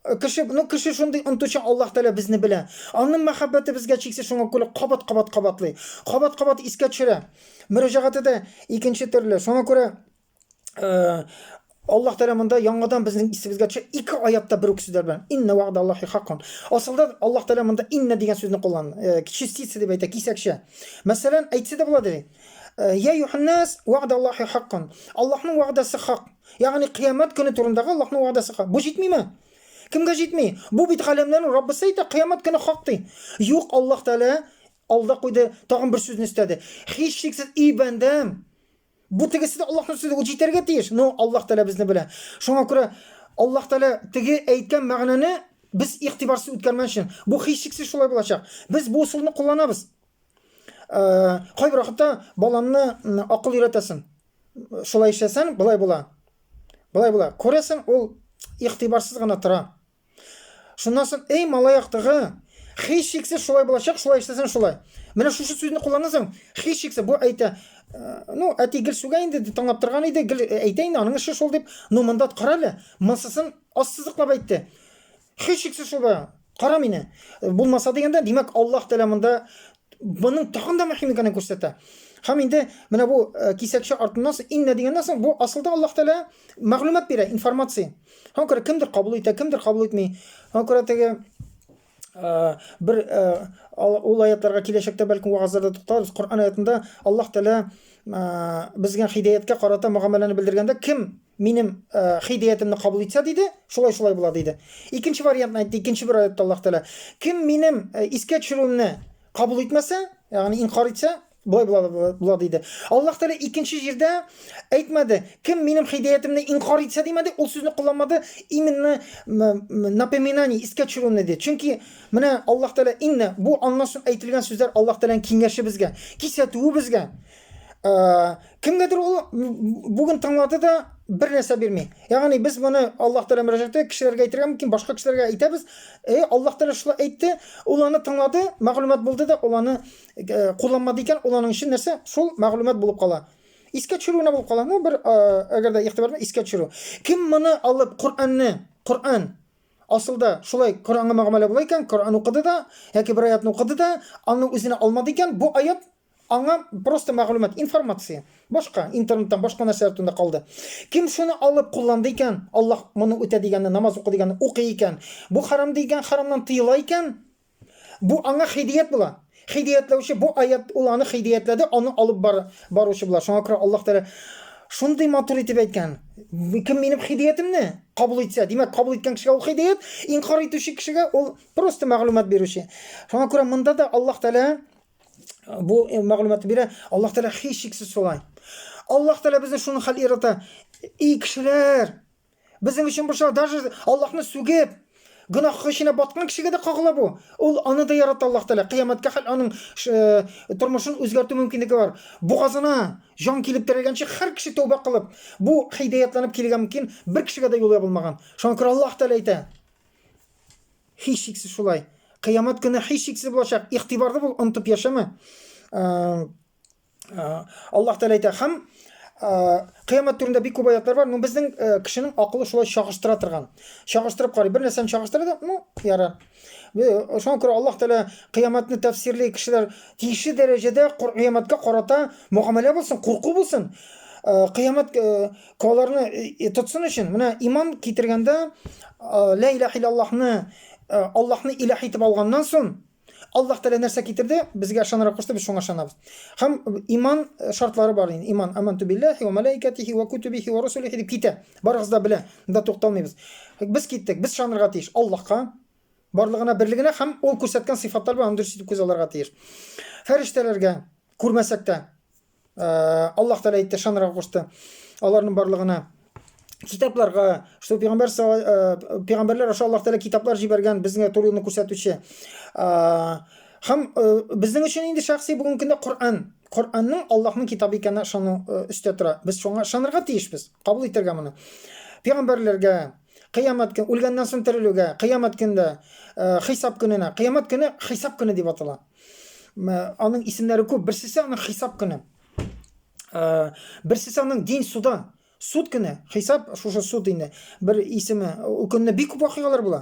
Э, кеше, ну кеше шундый онтучы Аллаһ Тәгалә безне белә. Аның мәхәббәте безгә чиксез, шуңа күрә кабат-кабат кабатлый. Кабат-кабат искә төшерә. Мөрәҗәгате дә икенче төрле. Шуңа күрә э, Аллаһ Тәгалә монда яңадан безнең исебезгә төшә ике аятта бер үк сүзләр белән. Инна вәгъдаллахи хаккун. Асылда Аллаһ Тәгалә монда инна дигән сүзне кулланды. Э, частица дип әйтә, кисәкчә. Мәсәлән, әйтсә дә була ди. Я юханнас вәгъдаллахи хаккун. Аллаһның вәгъдәсе хак. Ягъни кыямәт көне турындагы Аллаһның вәгъдәсе хак. Бу җитмиме? Кемгә җитми? Бу бит галәмнәрнең Раббысы әйтә, кыямәт көне хак ди. Юк, Аллаһ Тәгалә алда куйды, тагын бер сүзне өстәде. Һичшиксез, и бәндәм, бу тегесе дә Аллаһның сүзе, ул җитәргә тиеш. Но Аллаһ Тәгалә безне белә. Шуңа күрә Аллаһ Тәгалә теге әйткән мәгънәне без игътибарсыз үткәрмәс өчен, бу һичшиксез шулай булачак. Без бу ысулны кулланабыз. Э, кайбер вакытта балаңны акыл өйрәтәсең. Шулай эшләсәң, болай була. Болай була. Күрәсең, ул игътибарсыз гына тора. Шуннан соң, эй, малай актыгы, һичшиксез шулай булачак, шулай эшләсәң шулай. Менә шушы сүзне кулланасың, һичшиксез бу әйтә, э, ну, әти гел сүгә инде, тыңлап торган иде, гел әйтә инде, аның эше шул дип. Ну, монда кара әле, монсысын ассызыклап әйтте. Һичшиксез шул була. Кара мине. Булмаса дигәндә, димәк, Аллаһ Тәгалә монда моның тагын да мөһим икәнен күрсәтә. Һәм инде менә бу э, кисәкчә артыннан соң иннә дигәннән соң бу асылда Аллаһ Тәгалә мәгълүмат бирә, информация. Һәм күрә кемдер кабул итә, кемдер кабул итми. Һәм күрә теге э, бер э, ул аятларга киләчәктә бәлкем вәгазьләрдә тукталырбыз. Коръән аятында Аллаһ Тәгалә безгә һидаяткә карата мөгамәләне белдергәндә кем минем э, хидәятемне кабул итсә диде, шулай-шулай була диде. Икенче вариантны әйтте, икенче бер аятта Аллаһ Тәгалә. Кем минем э, искә төшерүемне кабул итмәсә, ягъни инкар итсә, болай була, була диде. Аллаһ Тәгалә икенче җирдә әйтмәде, кем минем хидәятемне инкар итсә димәде, ул сүзне кулланмады, именно напоминание, искә төшерүемне диде. Чөнки менә Аллаһ Тәгалә инне бу аннан соң әйтелгән сүзләр Аллаһ Тәгаләнең киңәше безгә, кисәтүе безгә. Э, кемгәдер ул бүген тыңлады да бер нәрсә бирми. Ягъни без моны Аллаһ Тәгалә мөрәҗәгать итеп кешеләргә әйтергә мөмкин, башка кешеләргә әйтәбез. Э, Аллаһ Тәгалә шулай әйтте, ул аны тыңлады, мәгълүмат булды да, ул аны э, кулланмады икән, ул аның өчен нәрсә? Шул мәгълүмат булып кала. Искә төшерү генә булып кала. Ну, бер э, әгәр дә игътибар белән искә төшерү. Кем моны алып Коръәнне, Коръән Асылда шулай Коръәнгә мөгамәлә була икән, Коръән укыды да, яки бер аятны укыды да, аны үзенә алмады икән, бу аят Аңа просто мәгълүмат, информация. Башка, интернеттан башка нәрсәләр турында калды. Кем шуны алып кулланды икән, Аллаһ моны үтә дигәнне, намаз укы дигәнне укый икән, бу харам дигән харамнан тыела икән, бу аңа хидият була. Хидиятләүче бу аят ул аны хидиятләде, аны алып бар, баручы була. Шуңа күрә Аллаһ Тәгалә Шундый матур итеп әйткән. Кем минем хидиятемне кабул итсә, димәк, кабул иткән кешегә ул хидият, инкар итүче кешегә ул просто мәгълүмат бирүче. Шуңа күрә монда да Аллаһ Тәгалә бу мәгълүматны бирә. Аллаһ Тәгалә һичшиксез шулай. Аллаһ Тәгалә безне шуның хәл ярата. И кешеләр, Безнең өчен борчыла, даже Аллаһны сүгеп, гөнаһ эченә баткан кешегә дә кагыла бу. Ул аны да ярата Аллаһ Тәгалә. Кыямәткә хәл аның тормышын үзгәртү мөмкинлеге бар. Бугазына җан килеп терәлгәнче һәр кеше тәүбә кылып, бу һидаятланып килергә мөмкин, бер кешегә дә юл ябылмаган. Шуңа күрә Аллаһ Тәгалә әйтә. Һичшиксез шулай. Кыямәт көне һичшиксез булачак. Игътибарлы бул, онытып яшәмә. Аллаһ Тәгалә әйтә, һәм кыямәт турында бик күп аятлар бар, но безнең кешенең акылы шулай чагыштыра торган. Чагыштырып карый, бер нәрсәне чагыштыра да, ну, ярар. Шуңа күрә Аллаһ Тәгалә кыямәтне тәфсирли, кешеләр тиешле дәрәҗәдә кыямәткә карата мөгамәлә булсын, курку булсын. Кыямәт аларны тотсын өчен, менә иман китергәндә, ла илаһ иллаллаһны, Аллаһны илаһ итеп алганнан соң, Аллаһ Тәгалә нәрсә китерде, безгә ышанырга кушты, без шуңа ышанабыз. Һәм иман шартлары бар инде. Иман аманту биллахи ва малаикатихи ва кутубихи ва русулихи дип китә. Барыгыз да белә. Монда тукталмыйбыз. Без киттек, без ышанырга тиеш Аллаһка, барлыгына, берлегенә һәм ул күрсәткән сыйфатлар белән аны дөрес итеп күз алырга тиеш. Фәрештәләргә күрмәсәк тә, Аллаһ Тәгалә әйтте, ышанырга кушты. Аларның барлыгына китапларга, что пәйгамбәр пәйгамбәрләр аша Аллаһ Тәгалә китаплар җибәргән, безгә туры юлны күрсәтүче. Һәм безнең өчен инде шәхси бүгенге көндә Коръән, Коръәннең Аллаһның китабы икәненә ышану өстә тора. Без шуңа ышанырга тиешбез, кабул итәргә моны. Пәйгамбәрләргә, кыямәт көн, үлгәннән соң терелүгә, кыямәт көндә, хисап көненә, кыямәт көне хисап көне дип атала. Аның исемнәре күп. Берсесе аның хисап көне. Берсесе аның дин суда. Суд көне, хисап шушы суд инде. Бер исеме. Ул көнне бик күп вакыйгалар була.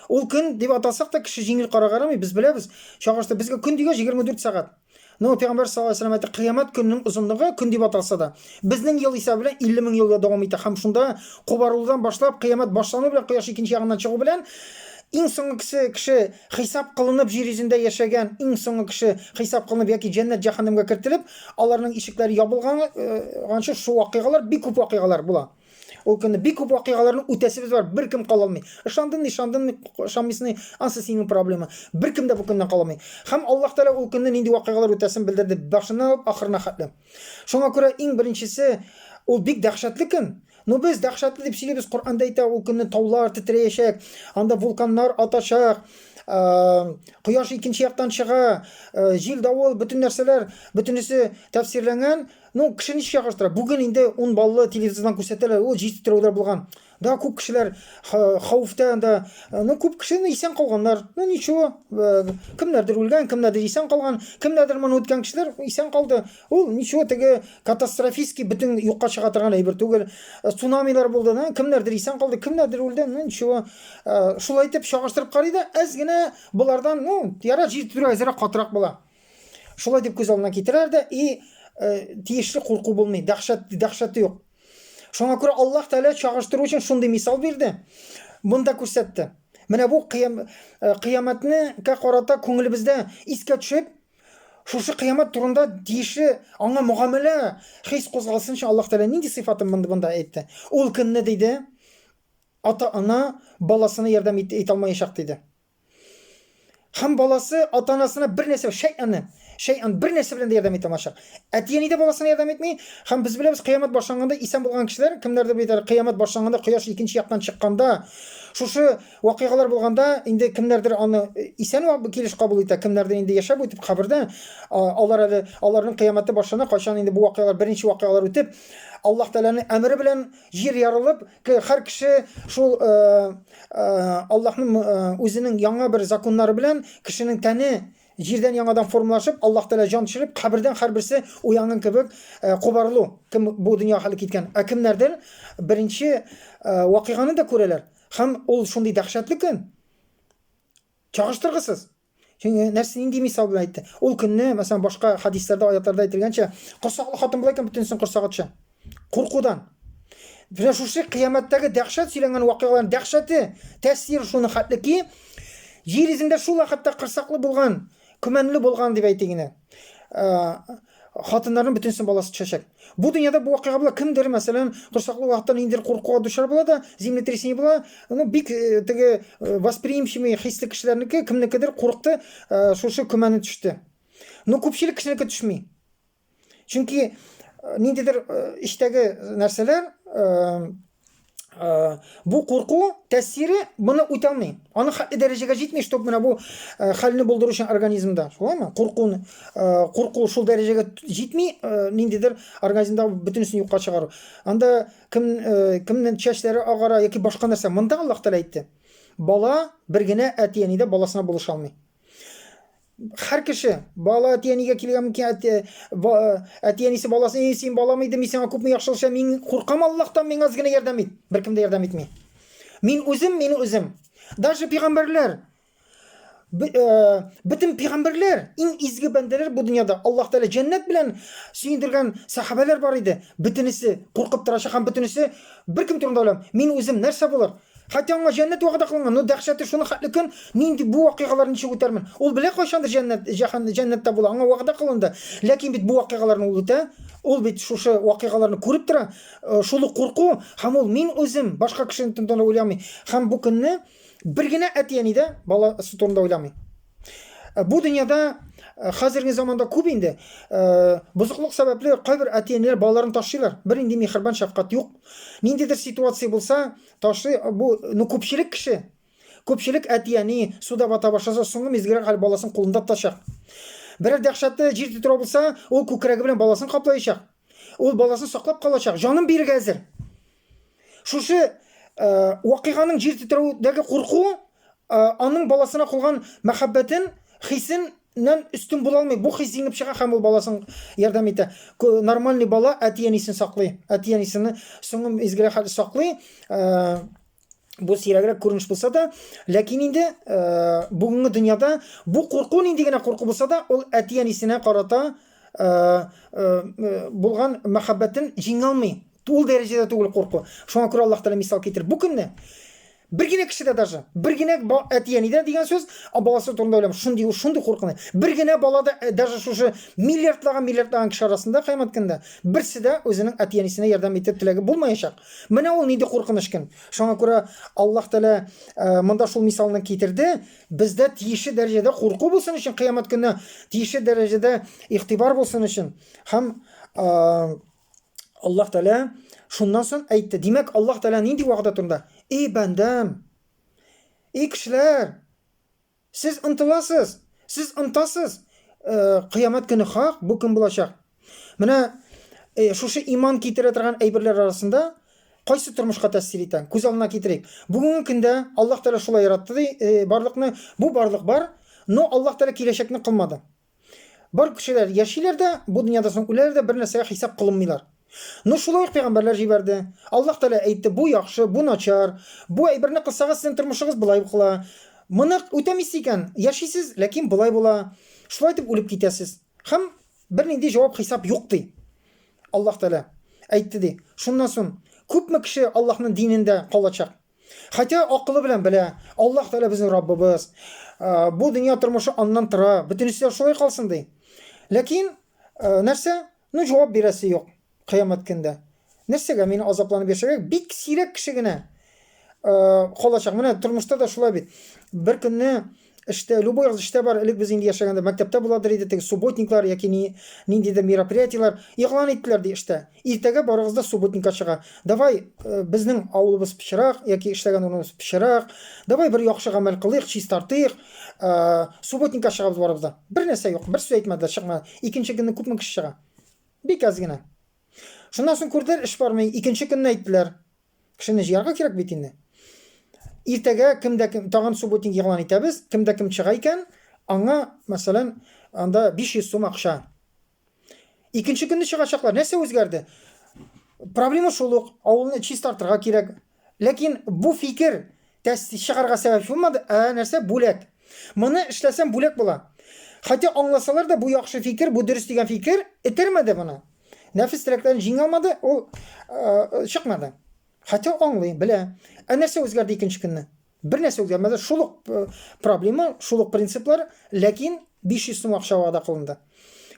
Ул көн дип атасак та кеше җиңел карарга ярамый, без беләбез. Чагышта безгә көн дигәч 24 сәгать. Но Пәйгамбәр саллаллаһу алейһи вәсәлләм әйтте, кыямәт көненең озынлыгы көн дип аталса да, безнең ел исәбе белән 50 мең елга дәвам итә һәм шунда кубарылудан башлап кыямәт башлану белән кояш икенче ягыннан чыгу белән иң соңгы кеше, кеше хисап кылынып җир йөзендә яшәгән иң соңгы кеше хисап кылынып яки җәннәт җәһәннәмгә кертелеп, аларның ишекләре ябылганчы шул вакыйгалар бик күп вакыйгалар була. Ул көнне бик күп вакыйгаларны үтәсебез бар, беркем кала алмый. Ышандың, ышандың, ышанмыйсың, ансы синең проблема. Беркем дә бу көннән кала алмый. Һәм Аллаһ Тәгалә ул көнне нинди вакыйгалар үтәсен белдерде, башыннан алып ахырына хәтле. Шуңа күрә иң беренчесе, ул бик дәһшәтле көн. Ну без дәһшәтле дип сөйлибез, Коръәндә әйтә, ул көнне таулар тетрәячәк, анда вулканнар атачак, кояш икенче яктан чыга, җил, давыл, бөтен нәрсәләр, бөтенесе тәфсирләнгән. Ну, кеше ничек чагыштыра? Бүген инде 10 баллы телевизордан күрсәтәләр, ул җир тетрәүләр булган. Да, күп кешеләр хәвефтә анда. Ну, күп кеше исән калганнар. Ну, ничего, кемнәрдер үлгән, кемнәрдер исән калган, кемнәрдер моны үткән кешеләр исән калды. Ул ничего, теге катастрофический бөтен юкка чыга торган әйбер түгел. Цунамилар булды, да, кемнәрдер исән калды, кемнәрдер үлде, ну, ничего. Шулай итеп чагыштырып карый да, әз генә болардан, ну, ярар, җир тетрәү әзрәк катырак була. Шулай дип күз алдына китерәләр дә, и тиешле курку булмый, дәһшәт, дәһшәте юк. Шуңа күрә Аллаһ Тәгалә чагыштыру өчен шундый мисал бирде. Монда күрсәтте. Менә бу кыям, кыямәтне карата күңелебездә искә төшеп, шушы кыямәт турында тиешле аңа мөгамәлә хис кузгалсын өчен Аллаһ Тәгалә нинди сыйфатын монда әйтте? Ул көнне диде, ата-ана баласына ярдәм итә алмаячак диде. Һәм баласы ата-анасына бер нәрсә, шәй'аны, шәй'ан бер нәрсә белән дә ярдәм итә алмачак. Әти-әни дә баласына ярдәм итми, һәм без беләбез, кыямәт башланганда исән булган кешеләр, кемнәрдер бит әле кыямәт башланганда кояш икенче яктан чыкканда, шушы вакыйгалар булганда, инде кемнәрдер аны исән килеш кабул итә, кемнәрдер инде яшәп үтеп кабердә, алар әле аларның кыямәте башлана, кайчан инде бу вакыйгалар, беренче вакыйгалар үтеп, Аллаһ Тәгаләнең әмере белән җир ярылып, һәр кеше шул Аллаһның үзенең яңа бер законнары белән кешенең тәне җирдән яңадан формалашып, Аллаһ Тәгалә җан төшереп, кабердән һәрберсе уянган кебек кубарылу, кем бу дөнья хәле киткән. Ә кемнәрдер беренче вакыйганы да күрәләр. Һәм ул шундый дәһшәтле көн. Чагыштыргысыз. Чөнки нәрсә нинди мисал белән әйтте? Ул көнне, мәсәлән, башка хадисләрдә, аятларда әйтелгәнчә, корсаклы хатын була икән, бөтенесен корсагы төшә. Куркудан. Менә шушы кыямәттәге дәһшәт сөйләнгән вакыйгаларның дәһшәте, тәэсире шуны хәтле ки, җир йөзендә шул вакытта корсаклы булган, көмәнле булган дип әйтик инде. Хатыннарның бөтенесенең баласы төшәчәк. Бу дөньяда бу вакыйга була. Кемдер, мәсәлән, корсаклы вакытта ниндидер куркуга дучар була да, землетрясение була. Ну, бик э, теге э, восприимчивый хисле кешеләрнеке, кемнекедер курыкты, э, шушы көмәне төште. Но күпчелек кешенеке төшми. Чөнки ниндидер эчтәге нәрсәләр бу курку тәэсире моны үтә алмый. Аны хәтле дәрәҗәгә җитми, чтобы менә бу хәлне булдыру өчен организмда. Шулаймы? Куркуны, курку шул дәрәҗәгә җитми, ниндидер организмда бөтенесен юкка чыгару. Анда кем кемнең чәчләре агара яки башка нәрсә. Монда Аллаһ Тәгалә әйтте. Бала бер генә әти-әни дә баласына булыша алмый. Һәр кеше бала әти-әнигә килгән мөмкин, әти, әти-әнисе баласы, "Эй, син балам иде, мин сиңа күпме яхшылык эшләдем, мин куркам Аллаһтан, миңа аз генә ярдәм ит." Беркем дә ярдәм итми. Мин үзем, мин үзем. Даже пәйгамбәрләр, бөтен пәйгамбәрләр, иң изге бәндәләр бу дөньяда Аллаһ Тәгалә җәннәт белән сөендергән сахабәләр бар иде. Бөтенесе куркып торачак һәм бөтенесе беркем турында уйламый. Мин үзем нәрсә булыр? Хәтта аңа җәннәт вәгъдә кылынган, но дәһшәте шуны хәтле көн, нинди бу вакыйгаларны ничек үтәрмен? Ул белә кайчандыр җәннәт, җәһән, җәннәттә була, аңа вәгъдә кылынды. Ләкин бит бу вакыйгаларны ул үтә, ул бит шушы вакыйгаларны күреп тора, э, шул ук курку, һәм ул мин үзем башка кешенең турында уйламый. Һәм бу көнне бер генә әти-әни дә баласы турында уйламый. Э, бу дөньяда э, хәзерге заманда күп инде э, бозыклык сәбәпле кайбер әти-әниләр балаларын ташлыйлар. Бернинди миһербан, шәфкать юк. Ниндидер ситуация булса, ташлый. Бу, ну, күпчелек кеше, күпчелек әти-әни суда бата башласа, соңгы мизгелгә хәл баласын кулында тотачак. Берәр дәһшәтле җир тетрәү булса, ул күкрәге белән баласын каплаячак. Ул баласын саклап калачак, җанын бирергә әзер. Шушы вакыйганың җир тетрәүдәге курку аның баласына кылган мәхәббәтен, хисеннән өстен була алмый. Бу хис җиңеп чыга һәм ул баласын ярдәм итә. Нормальный бала әти-әнисен саклый. Әти-әнисен соңгы мизгелгә хәтле саклый. Бу сирәгрәк күренеш булса да, ләкин инде бүгенге дөньяда бу курку нинди генә курку булса да, ул әти-әнисенә карата булган мәхәббәтен җиңә алмый. Ул дәрәҗәдә түгел курку. Шуңа күрә Аллаһ Тәгалә мисал китереп, бу көнне бер генә кеше дә даже, бер генә әти-әни дә дигән сүз, баласы турында уйлам, шундый шундый куркыныч. Бер генә бала да э, даже шушы миллиардлаган миллиардлаган кеше арасында кыямәт көнендә берсе дә үзенең әти-әнисенә ярдәм итеп теләге булмаячак. Менә ул нинди куркыныч көн. Шуңа күрә Аллаһ Тәгалә э, монда шул мисалны китерде. Бездә тиешле дәрәҗәдә курку булсын өчен, кыямәт көненә тиешле дәрәҗәдә игътибар булсын өчен һәм э, Аллаһ Тәгалә шуннан соң әйтте. Димәк, Аллаһ Тәгалә нинди вәгъдә турында? Эй, бәндәм! Эй, кешеләр! Сез ынтыласыз, сез ынтасыз. Э, кыямәт көне хак, бу көн булачак. Менә э, шушы иман китерә торган әйберләр арасында кайсы тормышка тәэсир итә? Күз алдына китерик. Бүгенге көндә Аллаһ Тәгалә шулай яратты ди, э, барлыкны. Бу барлык бар, но Аллаһ Тәгалә киләчәкне кылмады. Бар кешеләр яшиләр дә, бу дөньяда соң үләләр дә, бер нәрсәгә хисап кылынмыйлар. Ну, шулай ук пәйгамбәрләр җибәрде. Аллаһ Тәгалә әйтте, бу яхшы, бу начар. Бу әйберне кылсагыз, сезнең тормышыгыз болай кыла. Моны үтәмисез икән, яшисез, ләкин болай була. Шулай итеп үлеп китәсез. Һәм бернинди җавап хисап юк ди. Аллаһ Тәгалә әйтте ди. Шуннан соң күпме кеше Аллаһның динендә калачак? Хотя акылы белән белә, Аллаһ Тәгалә безнең Раббыбыз. Э, бу дөнья тормышы аннан тора, бөтенесе дә шулай калсын ди. Ләкин э, нәрсә? Ну җавап бирәсе юк кыямәт көндә. Нәрсәгә мин азапланып яшәргә? Бик сирәк кеше генә э, калачак. Менә тормышта да шулай бит. Бер көнне Эштә, любой эштә бар, элек без инде яшәгәндә мәктәптә буладыр иде, теге субботниклар яки ни, ниндидер мероприятиеләр игълан иттеләр ди эштә. Иртәгә барыгыз да субботникка чыга. Давай, э, безнең авылыбыз пычрак яки эшләгән урыныбыз пычрак. Давай бер яхшы гамәл кылыйк, чистартыйк. Э, субботникка чыгабыз барыбыз да. Бер нәрсә юк, бер сүз әйтмәделәр, чыкмады. Икенче көнне күпме кеше чыга? Бик әз генә. Шуннан соң күрделәр, эш бармый. Икенче көнне әйттеләр. Кешене җыярга кирәк бит инде. Иртәгә кем дә кем тагын субботник игълан итәбез, кем дә кем чыга икән, аңа, мәсәлән, анда 500 сум акча. Икенче көнне чыгачаклар. Нәрсә үзгәрде? Проблема шул ук, авылны чистартырга кирәк. Ләкин бу фикер тәс чыгарга сәбәп булмады, ә нәрсә бүләк. Моны эшләсәм бүләк була. Хотя аңласалар да бу яхшы фикер, бу дөрес дигән фикер этәрмәде моны. Нәфес теләкләрен җиңә алмады, ул э, чыкмады. Хотя аңлый, белә. Ә нәрсә үзгәрде икенче көнне? Бер нәрсә үзгәрмәде. Шул ук э, проблема, шул ук принциплар, ләкин 500 сум акча вәгъдә кылынды.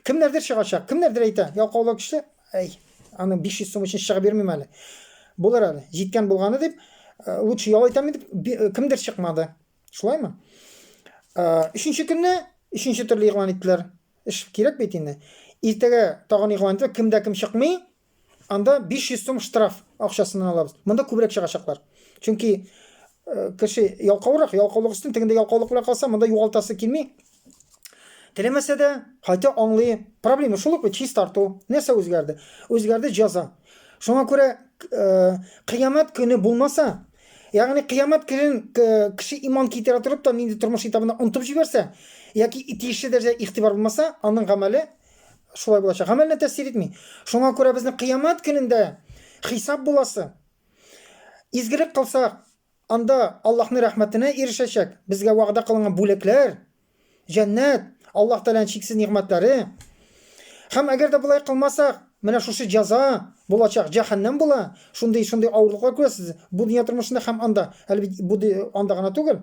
Кемнәрдер чыгачак, кемнәрдер әйтә, ялкаулык көчле, әй, аны 500 сум өчен чыгып йөрмим әле. Булыр әле, җиткән булганы дип, э, лучше ял итәм дип, э, кемдер чыкмады. Шулаймы? Э, өченче көнне өченче төрле игълан иттеләр. Эш кирәк бит инде. Иртәгә тагын игълан иттеләр, кемдә кем чыкмый, анда 500 сум штраф акчасыннан алабыз. Монда күбрәк чыгачаклар. Чөнки э, кеше ялкаурак, ялкаулык өстен тегендә ялкаулык белән калса, монда югалтасы килми. Теләмәсә дә, кайта аңлый. Проблема шул ук бит, чистарту. Нәрсә үзгәрде? Үзгәрде җәза. Шуңа күрә э, кыямәт көне булмаса, ягъни кыямәт көнен кеше иман китерә торып та нинди тормыш этабында онытып җибәрсә, яки тиешле дәрәҗәдә игътибар булмаса, аның гамәле шулай булачак. Гамәленә тәэсир итми. Шуңа күрә безнең кыямәт көнендә хисап буласы. Изгелек кылсак, анда Аллаһның рәхмәтенә ирешәчәк, безгә вәгъдә кылынган бүләкләр, җәннәт, Аллаһ Тәгаләнең чиксез нигъмәтләре. Һәм әгәр дә болай кылмасак, менә шушы җәза булачак, җәһәннәм була. Шундый шундый авырлыклар күрәсез бу дөнья тормышында һәм анда. Әле бит бу анда гына түгел.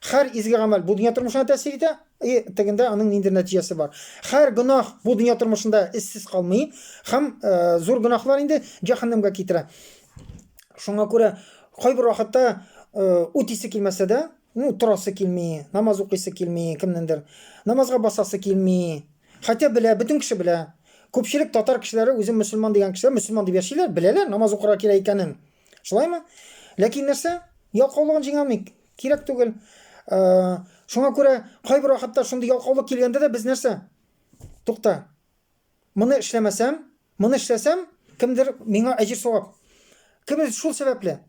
Һәр изге гамәл бу дөнья тормышына тәэсир итә, и тегендә аның ниндидер нәтиҗәсе бар. Һәр гөнаһ бу дөнья тормышында эзсез калмый һәм э, зур гөнаһлар инде җәһәннәмгә китерә. Шуңа күрә кайбер вакытта э, үтисе килмәсә дә, ну, торасы килми, намаз укыйсы килми кемнеңдер, намазга басасы килми. Хотя белә, бөтен кеше белә. Күпчелек татар кешеләре үзен мөселман дигән кешеләр мөселман дип яшиләр, беләләр намаз укырга кирәк икәнен. Шулаймы? Ләкин нәрсә? Ялкаулыгын җиңә алмый. Кирәк түгел. Э, шуңа күрә кайбер вакытта шундый ялкаулык килгәндә дә без нәрсә? Тукта. Моны эшләмәсәм, моны эшләсәм, кемдер миңа әҗер савап. Кемдер шул сәбәпле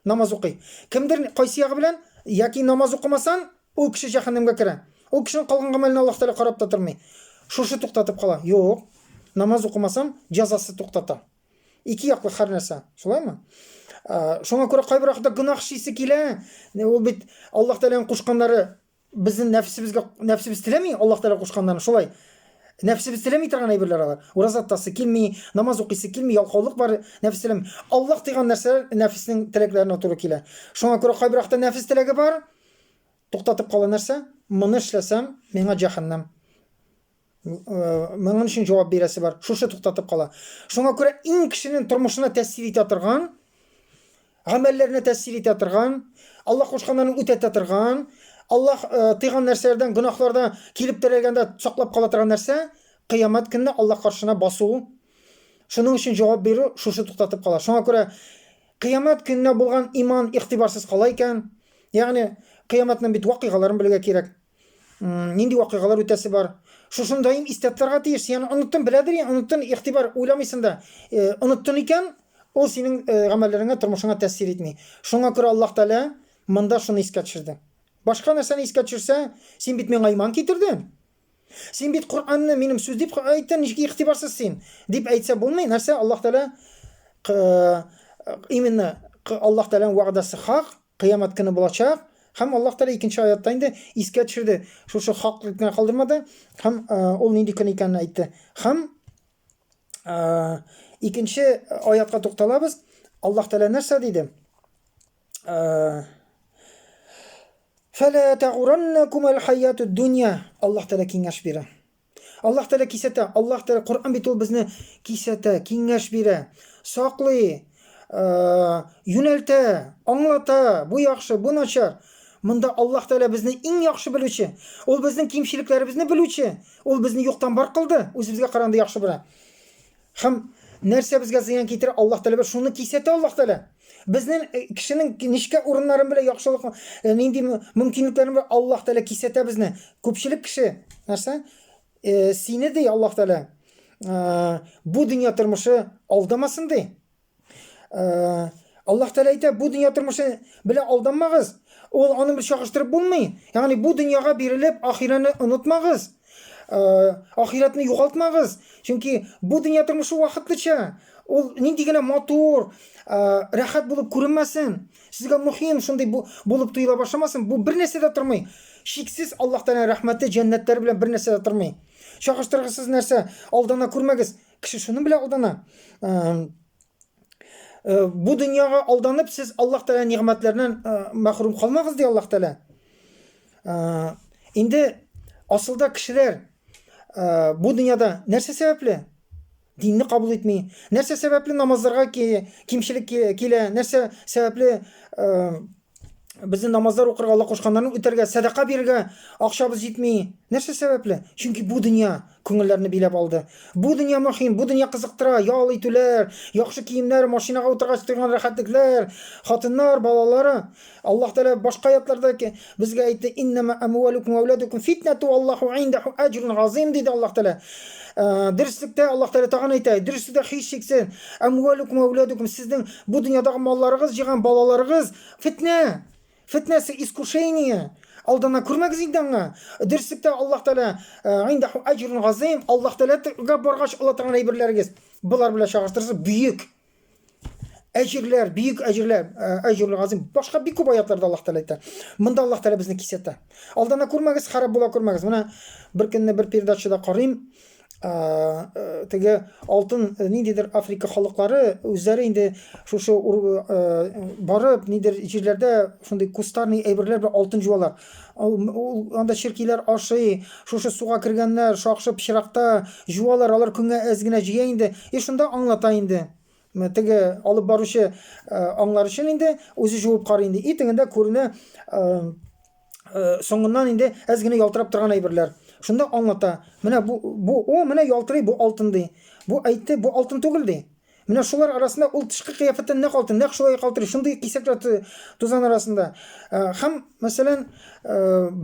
намаз укый. Кемдер кайсы ягы белән яки намаз укымасан, ул кеше җәһәннәмгә керә. Ул кешенең калган гамәленә Аллаһ Тәгалә карап та тормый. Шушы туктатып кала. Юк, намаз укымасам, җәзасы туктата. Ике яклы һәр нәрсә. Шулаймы? Шуңа күрә кайбер вакытта гөнаһ эшлисе килә. Ул бит Аллаһ Тәгаләнең кушканнары безнең нәфсебезгә нәфсебез теләми Аллаһ Тәгалә кушканнарын. Шулай. Нәфсебез теләми торган әйберләр алар. Ураза тотасы килми, намаз укыйсы килми, ялкаулык бар, нәфес теләми. Аллаһ тыйган нәрсәләр нәфеснең теләкләренә туры килә. Шуңа күрә кайбер вакытта нәфес теләге бар, туктатып кала нәрсә? Моны эшләсәм, миңа җәһәннәм. Моның өчен җавап бирәсе бар. Шушы туктатып кала. Шуңа күрә иң кешенең тормышына тәэсир итә торган, гамәлләренә тәэсир итә торган, Аллаһ кушканнарын үтәтә торган, Аллаһ э, тыйган нәрсәләрдән, гөнаһларда килеп терәлгәндә саклап кала торган нәрсә, кыямәт көнне Аллаһ каршына басу, шуның өчен җавап бирү шушы туктатып кала. Шуңа күрә кыямәт көненә булган иман игътибарсыз кала икән, ягъни кыямәтнең бит вакыйгаларын белергә кирәк. Нинди вакыйгалар үтәсе бар. Шушыны даим истә тотарга тиеш. Син оныттың, беләдер, оныттың, игътибар уйламыйсың да. Э, оныттың икән, ул синең э, гамәлләреңә, тормышыңа тәэсир итми. Шуңа күрә Аллаһ Тәгалә монда шуны искә төшерде. Башка нәрсәне искә төшерсә, син бит миңа иман китердең. Син бит Коръәнне минем сүз дип әйттең, ничек игътибарсыз син? Дип әйтсә булмый. Нәрсә Аллаһ Тәгалә э, именно Аллаһ Тәгаләнең вәгъдәсе хак, Кыямәт көне булачак. Һәм Аллаһ Тәгалә икенче аятта инде искә төшерде. Шушы хаклык кенә калдырмады һәм э, ул нинди көн икәнен әйтте. Һәм э, икенче аятка тукталабыз. Аллаһ Тәгалә нәрсә диде? Э, Фәлә тәгураннакум әл-хаятуд дунья. Аллаһ Тәгалә киңәш бирә. Аллаһ Тәгалә кисәтә. Аллаһ Тәгалә Коръән бит ул безне кисәтә, киңәш бирә, саклый, э, юнәлтә, аңлата, бу яхшы, бу начар. Монда Аллаһ Тәгалә безне иң яхшы белүче. Ул безнең кимчелекләребезне белүче. Ул безне юктан бар кылды, үзебезгә караганда яхшы белә. Һәм нәрсә безгә зыян китерә, Аллаһ Тәгалә шуны кисәтә Аллаһ Тәгалә. Безнең э, кешенең нечкә урыннарын белә, яхшылык, э, нинди мөмкинлекләрен белә, Аллаһ Тәгалә кисәтә безне. Күпчелек кеше нәрсә? Э, сине ди Аллаһ Тәгалә. Бу дөнья тормышы алдамасын ди. Аллаһ Тәгалә әйтә, бу дөнья тормышы белән алданмагыз. Ул аның белән чагыштырып булмый. Ягъни бу дөньяга бирелеп, ахирәне онытмагыз. Ахирәтне югалтмагыз. Чөнки бу дөнья тормышы вакытлыча. Ул нинди генә матур, рәхәт булып күренмәсен, сезгә мөһим шундый булып тоела башламасын, бу бер нәрсә дә тормый. Шиксез Аллаһ Тәгаләнең рәхмәте, җәннәтләре белән бер нәрсә дә тормый. Чагыштыргысыз нәрсә, алдана күрмәгез. Кеше шуның белән алдана. Э, бу дөньяга алданып, сез Аллаһ Тәгалә нигъмәтләреннән э, мәхрүм калмагыз, ди Аллаһ Тәгалә. Э, инде асылда кешеләр Бу дөньяда нәрсә сәбәпле? Динне кабул итми. Нәрсә сәбәпле намазларга кимчелек килә? Нәрсә сәбәпле безне намазлар укырга, Алла кушканнарны үтәргә, сәдака бирергә акчабыз җитми? Нәрсә сәбәпле? Чөнки бу дөнья күңелләрне биләп алды. Бу дөнья мөһим, бу дөнья кызыктыра, ял итүләр, яхшы киемнәр, машинага утыргач тойган рәхәтлекләр, хатыннар, балалары. Аллаһ Тәгалә башка аятларда безгә әйтте, Иннама амвалукум ва ауладукум фитнату валлаху индаху аҗрун газыйм диде Аллаһ Тәгалә. Дөреслектә Аллаһ Тәгалә тагын әйтә, дөреслектә һичшиксез амвалукум ва ауладукум сезнең бу дөньядагы малларыгыз, җыйган балаларыгыз фитнә. Фитнәсе искушение. Алдана күрмәгез инде аңа. Дөреслектә Аллаһ Тәгалә индаху аҗрун газыйм, Аллаһ Тәгаләгә баргач ала торган әйберләрегез. Болар белән чагыштырсак, бөек. Әҗерләр, бөек әҗерләр, әҗрул газим. Башка бик күп аятларда Аллаһ Тәгалә әйтә. Монда Аллаһ Тәгалә безне кисәтә. Алдана күрмәгез, харап була күрмәгез. Менә бер көнне бер передачада карыйм, теге алтын ниндидер Африка халыклары үзләре инде шушы барып нидер җирләрдә шундый кустарный әйберләр белән алтын җуалар. Ул анда черкиләр ашый, шушы суга кергәннәр, шакшы пычракта җуалар, алар көнгә әз генә җыя инде. И шунда аңлата инде. Теге алып баручы аңлар өчен инде үзе җуып карый инде. И тегендә күренә соңыннан инде әз генә ялтырап торган әйберләр. Шунда аңлата. Менә бу, бу, о, менә ялтырый, бу алтын ди. Бу әйтте, бу алтын түгел ди. Менә шулар арасында ул тышкы кыяфәттән нәкъ алтын, нәкъ шулай калтырый, шундый кисәкләр тузан арасында. Һәм, мәсәлән,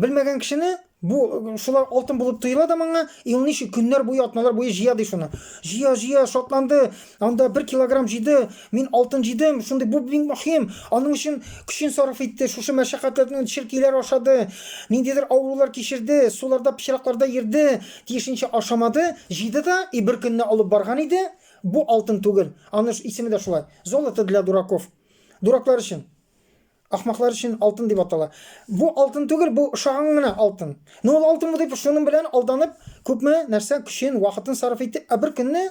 белмәгән кешене бу шулар алтын булып тоела да моңа, и ул ничек көннәр буе, атналар буе җыя ди шуны. Җыя, җыя, шатланды. Анда бер килограмм җыйды, мин алтын җыйдым, шундый бу бик мөһим. Аның өчен көчен сарыф итте, шушы мәшәкатьләрне черкиләр ашады, ниндидер авырулар кичерде, суларда, пычракларда йөрде, тиешенчә ашамады, җыйды да, и бер көнне алып барган иде, бу алтын түгел. Аның исеме дә шулай. Золото для дураков. Дураклар өчен. Ахмаклар өчен алтын дип атала. Бу алтын түгел, бу ошаган гына алтын. Но ул алтын бу дип шуның белән алданып, күпме нәрсә көчен, вакытын сарыф итте, ә бер көнне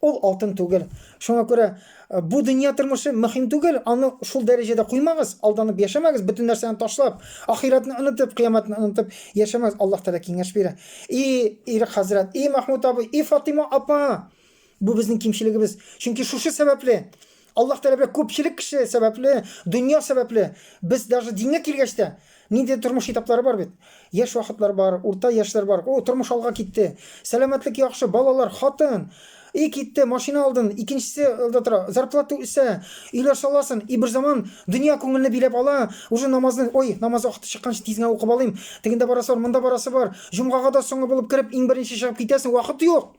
ул алтын түгел. Шуңа күрә э, бу дөнья тормышы мөһим түгел, аны шул дәрәҗәдә куймагыз, алданып яшәмәгез, бөтен нәрсәне ташлап, ахирәтне онытып, кыямәтне онытып яшәмәгез. Аллаһ Тәгалә киңәш бирә. И Ирек хәзрәт, и Махмуд абый, и Фатима апа, Бу безнең кимчелегебез. Чөнки шушы сәбәпле, Аллаһ Тәгалә белән күпчелек кеше сәбәпле, дөнья сәбәпле, без даже дингә килгәч тә, нинди тормыш этаплары бар бит. Яшь вакытлар бар, урта яшьләр бар. О, тормыш алга китте. Сәламәтлек яхшы, балалар, хатын. И китте, машина алдын, икенчесе алда тора, зарплата үсә, өйләр саласың, и бер заман дөнья күңелне биләп ала, уже намазны, ой, намаз вакыты чыкканчы тиз генә укып алыйм, тегендә барасы бар, монда барасы бар, җомгага да соңгы булып кереп, иң беренче чыгып китәсең, вакыт юк.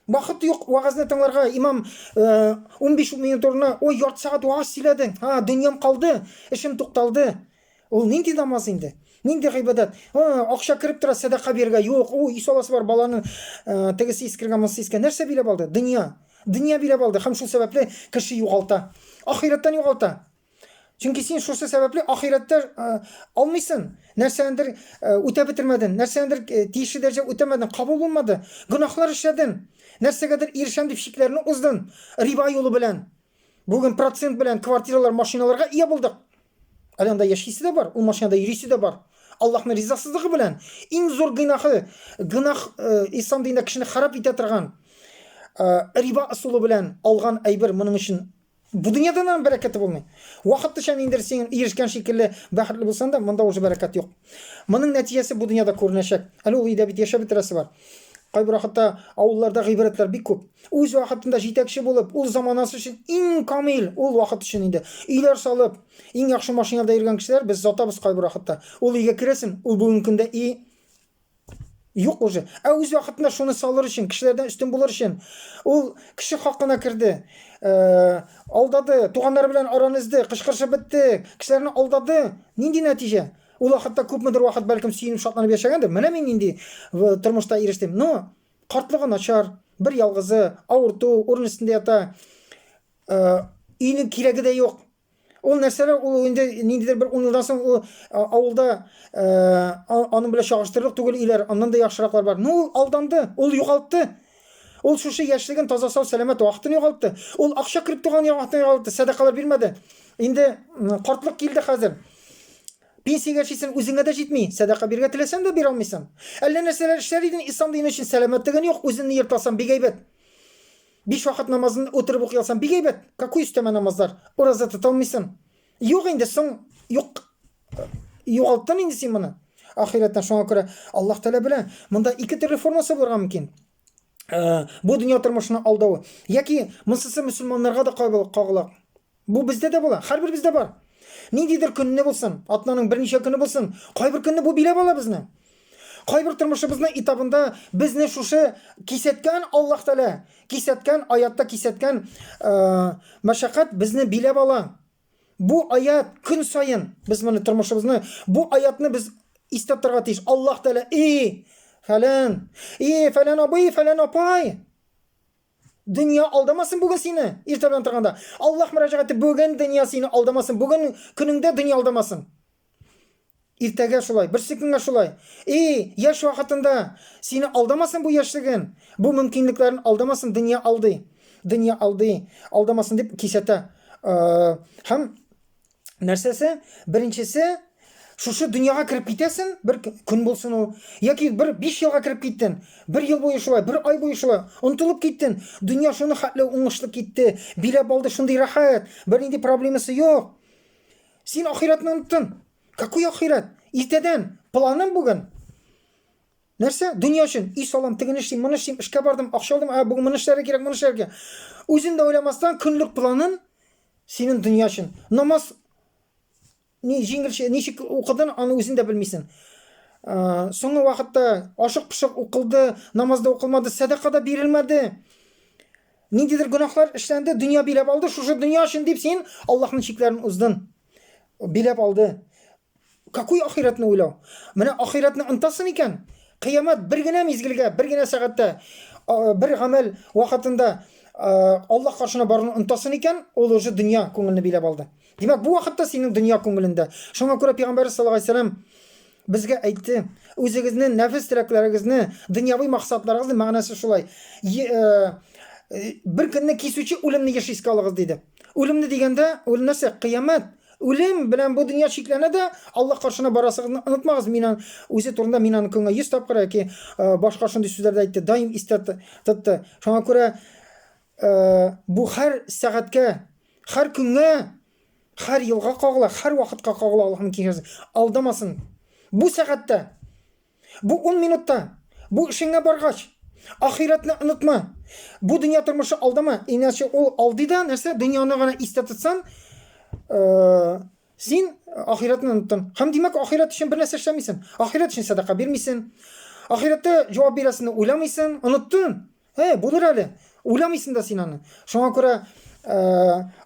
Вакыт юк вәгазьне тыңларга, имам 15 минут урынына, ой, ярты сәгать вәгазь сөйләдең, ха, дөньям калды, эшем тукталды. Ул нинди намаз инде? Нинди гыйбадәт? Акча кереп тора, сәдака бирергә юк. Ой, өй саласы бар, баланың тегесе искергән, монысы искергән. Нәрсә биләп алды? Дөнья. Дөнья биләп алды һәм шул сәбәпле кеше югалта. Ахирәттән югалта. Чөнки син шушы сәбәпле ахирәттә э, алмыйсың. Нәрсәндер э, үтә бетермәдең, нәрсәндер э, тиешле дәрәҗә үтәмәдең, кабул булмады. Гөнаһлар эшләдең. Нәрсәгәдер ирешәм дип чикләрне уздың. Риба юлы белән. Бүген процент белән квартиралар, машиналарга ия булдык. Әле анда яшисе дә бар, ул машинада йөрисе дә бар. Аллаһның ризасызлыгы белән иң зур гөнаһы, гөнаһ ислам динендә кешене харап итә торган риба ысулы белән алган әйбер моның өчен Бу дөньяда да бәрәкәте булмый. Вакытлыча ниндидер син ирешкән шикелле бәхетле булсаң да, монда уже бәрәкәт юк. Моның нәтиҗәсе бу дөньяда күренәчәк. Әле ул өйдә бит яшәп бетерәсе бар. Кайбер вакытта авылларда гыйбрәтләр бик күп. Үз вакытында җитәкче булып, ул заманасы өчен иң камил, ул вакыт өчен инде. Өйләр салып, иң яхшы машинада йөргән кешеләр без затабыз кайбер вакытта. Ул өйгә керәсең, ул бүгенге көндә и Юк уже. Ә үз вакытында шуны салыр өчен, кешеләрдән өстен булыр өчен, ул кеше хакына керде. Э, алдады, туганнары белән араны өзде, кычкырышып бетте, кешеләрне алдады. Нинди нәтиҗә? Ул вакытта күпмедер вакыт бәлкем сөенеп, шатланып яшәгәндер. Менә мин нинди тормышта ирештем. Но картлыгы начар, бер ялгызы, авырту, урын өстендә ята. Э, өйнең кирәге дә юк. Ул нәрсәләр, ул инде ниндидер бер ун елдан соң ул авылда аның белән чагыштырырлык түгел өйләр, аннан да яхшыраклар бар. Ну, ул алданды, ул югалтты. Ул шушы яшьлеген, таза сау, сәламәт вакытын югалтты. Ул акча кереп торган вакытын югалтты, сәдакалар бирмәде. Инде картлык килде хәзер. Пенсиягә яшисең, үзеңә дә җитми. Сәдака бирергә теләсәң дә бирә алмыйсың. Әллә нәрсәләр эшләр идең ислам дине өчен, сәламәтлеген юк, үзеңне ерталсаң бик әйбәт. Биш вакыт намазын утырып укый алсаң бик әйбәт. Какой өстәмә намазлар? Ураза тота алмыйсың. Юк инде, соң юк. Югалттың инде син моны. Ахирәттән шуңа күрә Аллаһ Тәгалә белә. Монда ике төрле формасы булырга мөмкин. Бу дөнья тормышына алдавы. Яки монсысы мөселманнарга да кагыла. Бу бездә дә була, һәрберебездә бар. Ниндидер көнне булсын, атнаның берничә көне булсын, кайбер көнне бу биләп ала безне. Кайбер тормышыбызның этабында безне шушы кисәткән Аллаһ Тәгалә, кисәткән аятта кисәткән э, мәшәкать безне биләп ала. Бу аят көн саен без моны тормышыбызны, бу аятны без истә торырга тиеш. Аллаһ Тәгалә, и фәлән, и фәлән абый, фәлән апай, Дөнья алдамасын бүген сине, иртә белән торганда. Аллаһ мөрәҗәгате бүген дөнья сине алдамасын, бүген көнеңдә дөнья алдамасын. Иртәгә шулай, берсе көнгә шулай. И, яшь вакытында сине алдамасын бу яшьлеген, бу мөмкинлекләрен алдамасын, дөнья алдый. Дөнья алдый, алдамасын дип кисәтә. Э, һәм Нәрсәсе? Беренчесе, шушы дөньяга кереп китәсең, бер көн булсын ул, яки бер 5 елга кереп киттең, бер ел буе шулай, бер ай буе шулай, онытылып киттең. Дөнья шуны хәтле уңышлы китте, биләп алды, шундый рәхәт, бернинди проблемасы юк. Син ахирәтне оныттың. Какой ахирәт? Иртәдән планым бүген. Нәрсә? Дөнья өчен. Өй салам, тегене эшлим, моны эшлим, эшкә бардым, акча алдым, ә бүген моны эшләргә кирәк, моны эшләргә кирәк. Үзең дә уйламастан, көнлек планын синең дөнья өчен. Намаз ни җиңелчә, ничек укыдың, аны үзең дә белмисең. Э, соңгы вакытта ашык-пошык укылды, намаз да укылмады, сәдака да бирелмәде. Ниндидер гөнаһлар эшләнде, дөнья биләп алды, шушы дөнья өчен дип син Аллаһның чикләрен уздың. Биләп алды. Какой ахирәтне уйлау? Менә ахирәтне онтасың икән, кыямәт бер генә мизгелгә, бер генә сәгатьтә, бер гамәл вакытында Аллаһ каршына баруны онтасың икән, ул уже дөнья күңелне биләп алды. Димәк, бу вакытта синең дөнья күңелендә. Шуңа күрә Пәйгамбәрбез саллаллаһу алейһи вәсәлләм безгә әйтте, үзегезне нәфес теләкләрегезне, дөньяви максатларыгызны мәгънәсе шулай. Бер көнне кисүче үлемне еш искә алыгыз диде. Үлемне дигәндә, үлем нәрсә? Кыямәт. Үлем белән бу дөнья чикләнә дә, Аллаһ каршына барасыгызны онытмагыз. Мин аны үзе турында мин аны көнгә 100 тапкыр яки э, башка шундый сүзләр дә әйтте, даим истә тотты. Шуңа күрә э, бу һәр сәгатькә, һәр көнгә, һәр елга кагыла, һәр вакытка кагыла Аллаһның киңәше. Алдамасын. Бу сәгатьтә Бу ун минутта, бу эшеңә баргач, ахирәтне онытма. Бу дөнья тормышы алдама. Иначе ул алдый да, нәрсә, дөньяны гына истә тотсаң, э, син ахирәтне оныттың. Һәм димәк, ахирәт өчен бер нәрсә эшләмисең. Ахирәт өчен сәдака бирмисең. Ахирәттә җавап бирәсеңне уйламыйсың, оныттың. Э, булыр әле. Уйламыйсың да син аны. Шуңа күрә э,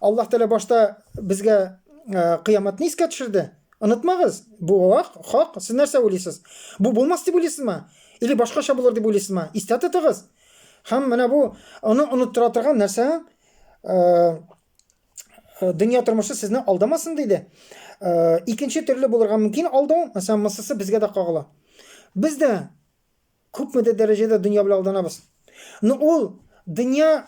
Аллаһ Тәгалә башта безгә э, кыямәтне искә төшерде. Онытмагыз, бу хак, хак. Сез нәрсә уйлыйсыз? Бу булмас дип уйлыйсызмы? Или башкача булыр дип уйлыйсызмы? Истә тотыгыз. Һәм менә бу аны оныттыра торган нәрсә э, дөнья тормышы сезне алдамасын диде. Икенче төрле булырга мөмкин алдау, мәсәлән, монысы безгә дә кагыла. Без дә Күпмедер дәрәҗәдә дөнья белән алданабыз. Но ул дөнья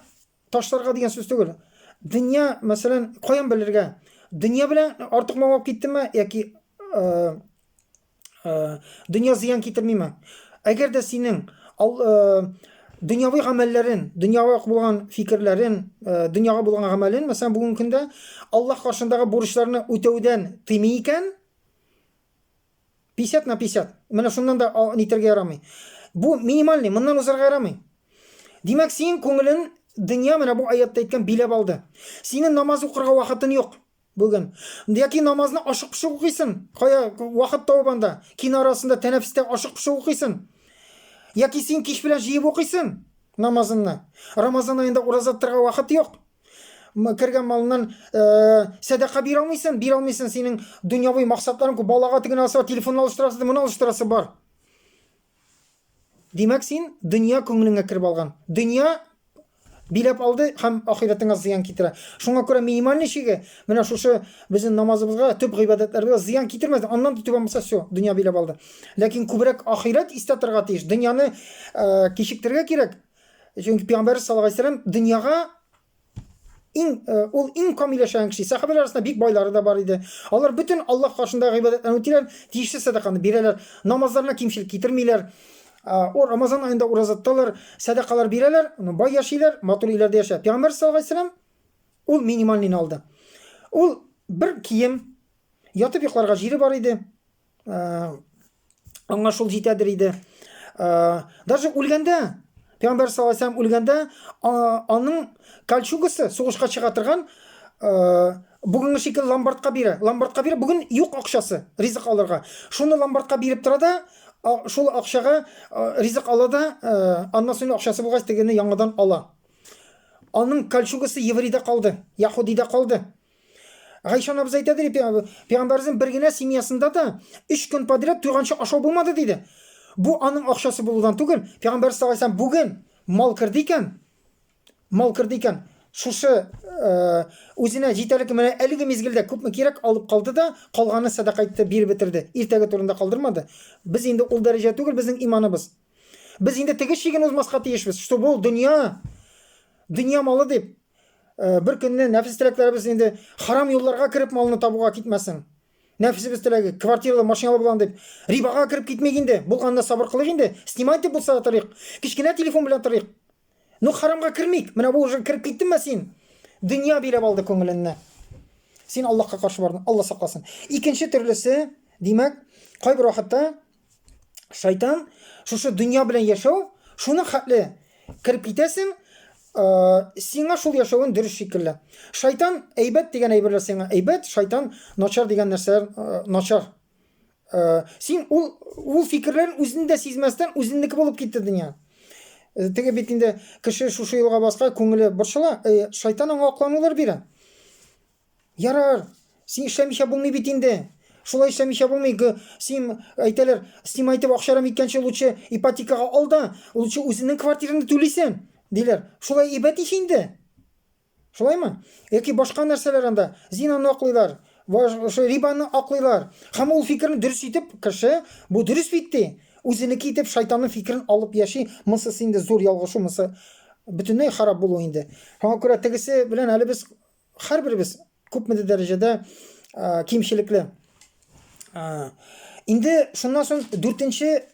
ташларга дигән сүз түгел. Дөнья, мәсәлән, каян белергә? Дөнья белән артык мавыгып киттеме яки э, э, дөнья зыян китермиме? Әгәр дә синең ал, э, дөньяви гамәлләрен, дөньяга булган фикерләрен, э, дөньяга булган гамәлен, мәсәлән, бүгенге көндә Аллаһ каршындагы бурычларны үтәүдән тыймый икән, 50 на 50. Менә шуннан да нитәргә ярамый. Бу минимальный, моннан узарга ярамый. Димәк, синең күңелен дөнья менә бу аятта әйткән биләп алды. Синең намаз укырга вакытың юк бүген. Яки намазны ашык-пошык укыйсың. Кая вакыт табып анда? Кино арасында тәнәфестә ашык-пошык укыйсың. Яки син кич белән җыеп укыйсың намазыңны. Рамазан аенда ураза тотарга вакыт юк. Кергән малыннан э, сәдака бирә алмыйсың, бирә алмыйсың, синең дөньяви максатларың күп, балага тегене аласы бар, телефонны алыштырасы, моны алыштырасы бар. Димәк, син дөнья күңелеңә кереп алган. Дөнья биләп алды һәм ахирәтеңә зыян китерә. Шуңа күрә минимальный чиге менә шушы безнең намазыбызга, төп гыйбадәтләребезгә зыян китермәс. Аннан да түбән булса, все, дөнья биләп алды. Ләкин күбрәк ахирәт истә торырга тиеш. Дөньяны э, кичектерергә кирәк. Чөнки пәйгамбәрбез саллаллаһу алейһи вәсәлләм дөньяга Иң э, ул иң камил яшәгән кеше. Сәхабәләр арасында бик байлары да бар иде. Алар бөтен Аллаһ каршында гыйбадәтләрен үтиләр, тиешле сәдаканы бирәләр, намазларына кимчелек китермиләр. О Рамазан аенда ураза тоталар, сәдакалар бирәләр, бай яшиләр, матур өйләрдә яшәп. Пәйгамбәр саллаллаһу алейһи вәсәлләм ул минимальныйны алды. Ул бер кием, ятып йокларга җире бар иде. Аңа шул җитәдер иде. Даже үлгәндә, Пәйгамбәр саллаллаһу алейһи вәсәлләм үлгәндә, аның кольчугасы сугышка чыга торган бүгенге шикелле ломбардка бирә. Ломбардка бирә, бүген юк акчасы ризык алырга. Шуны ломбардка биреп тора да, шул акчага ризык ала да, аннан соң акчасы булгач тегене яңадан ала. Аның кольчугасы еврейдә калды, яһудида калды. Гайшә анабыз әйтә ди, пәйгамбәребезнең бер генә семьясында да өч көн подряд туйганчы ашау булмады диде. Бу аның акчасы булудан түгел. Пәйгамбәр саллаллаһу алейһи бүген мал керде икән, мал керде икән, шушы э, үзенә җитәрлек менә әлеге мизгелдә күпме кирәк алып калды да, калганын сәдака итте, биреп бетерде. Иртәге турында калдырмады. Без инде ул дәрәҗә түгел, безнең иманыбыз. Без инде теге чиген узмаска тиешбез, чтобы ул дөнья, дөнья малы дип Э, бер көнне нәфес теләкләребез инде харам юлларга кереп малны табуга китмәсен. Нәфесебез теләге, квартиралы, машиналы булам дип, рибага кереп китмик инде. Булганына сабыр кылыйк инде. Снимать дип булса да торыйк. Кечкенә телефон белән торыйк. Ну харамга кермик. Менә бу уже кереп киттеңме син? Дөнья биләп алды күңелеңне. Син Аллаһка каршы бардың. Алла сакласын. Икенче төрлесе, димәк, кайбер вакытта Шайтан шушы дөнья белән яшәү, шуның хәтле кереп китәсең, э, сиңа шул яшәвен дөрес шикелле. Шайтан әйбәт дигән әйберләр сиңа әйбәт, шайтан начар дигән нәрсәләр э, начар. Э, син ул ул фикерләрен үзен дә сизмәстән үзеңнеке булып китте дөнья. Теге бит инде кеше шушы юлга баска күңеле борчыла, шайтан аңа акланулар бирә. Ярар, син эшләмичә булмый бит инде. Шулай эшләмичә булмый. Син әйтәләр, снимай итеп акча иткәнче лучше ипотекага ал да, лучше үзеңнең квартираңны түлисең, диләр. Шулай әйбәт ич инде. Шулаймы? Яки башка нәрсәләр анда. Зинаны аклыйлар, рибаны аклыйлар. Һәм ул фикерне дөрес итеп кеше, бу дөрес бит ди. Үзенеке итеп шайтанның фикерен алып яши. Монысы инде зур ялгышу, монысы бөтенләй харап булу инде. Шуңа күрә тегесе белән әле без һәрберебез күпмедер дәрәҗәдә кимчелекле. Инде шуннан соң дүртенче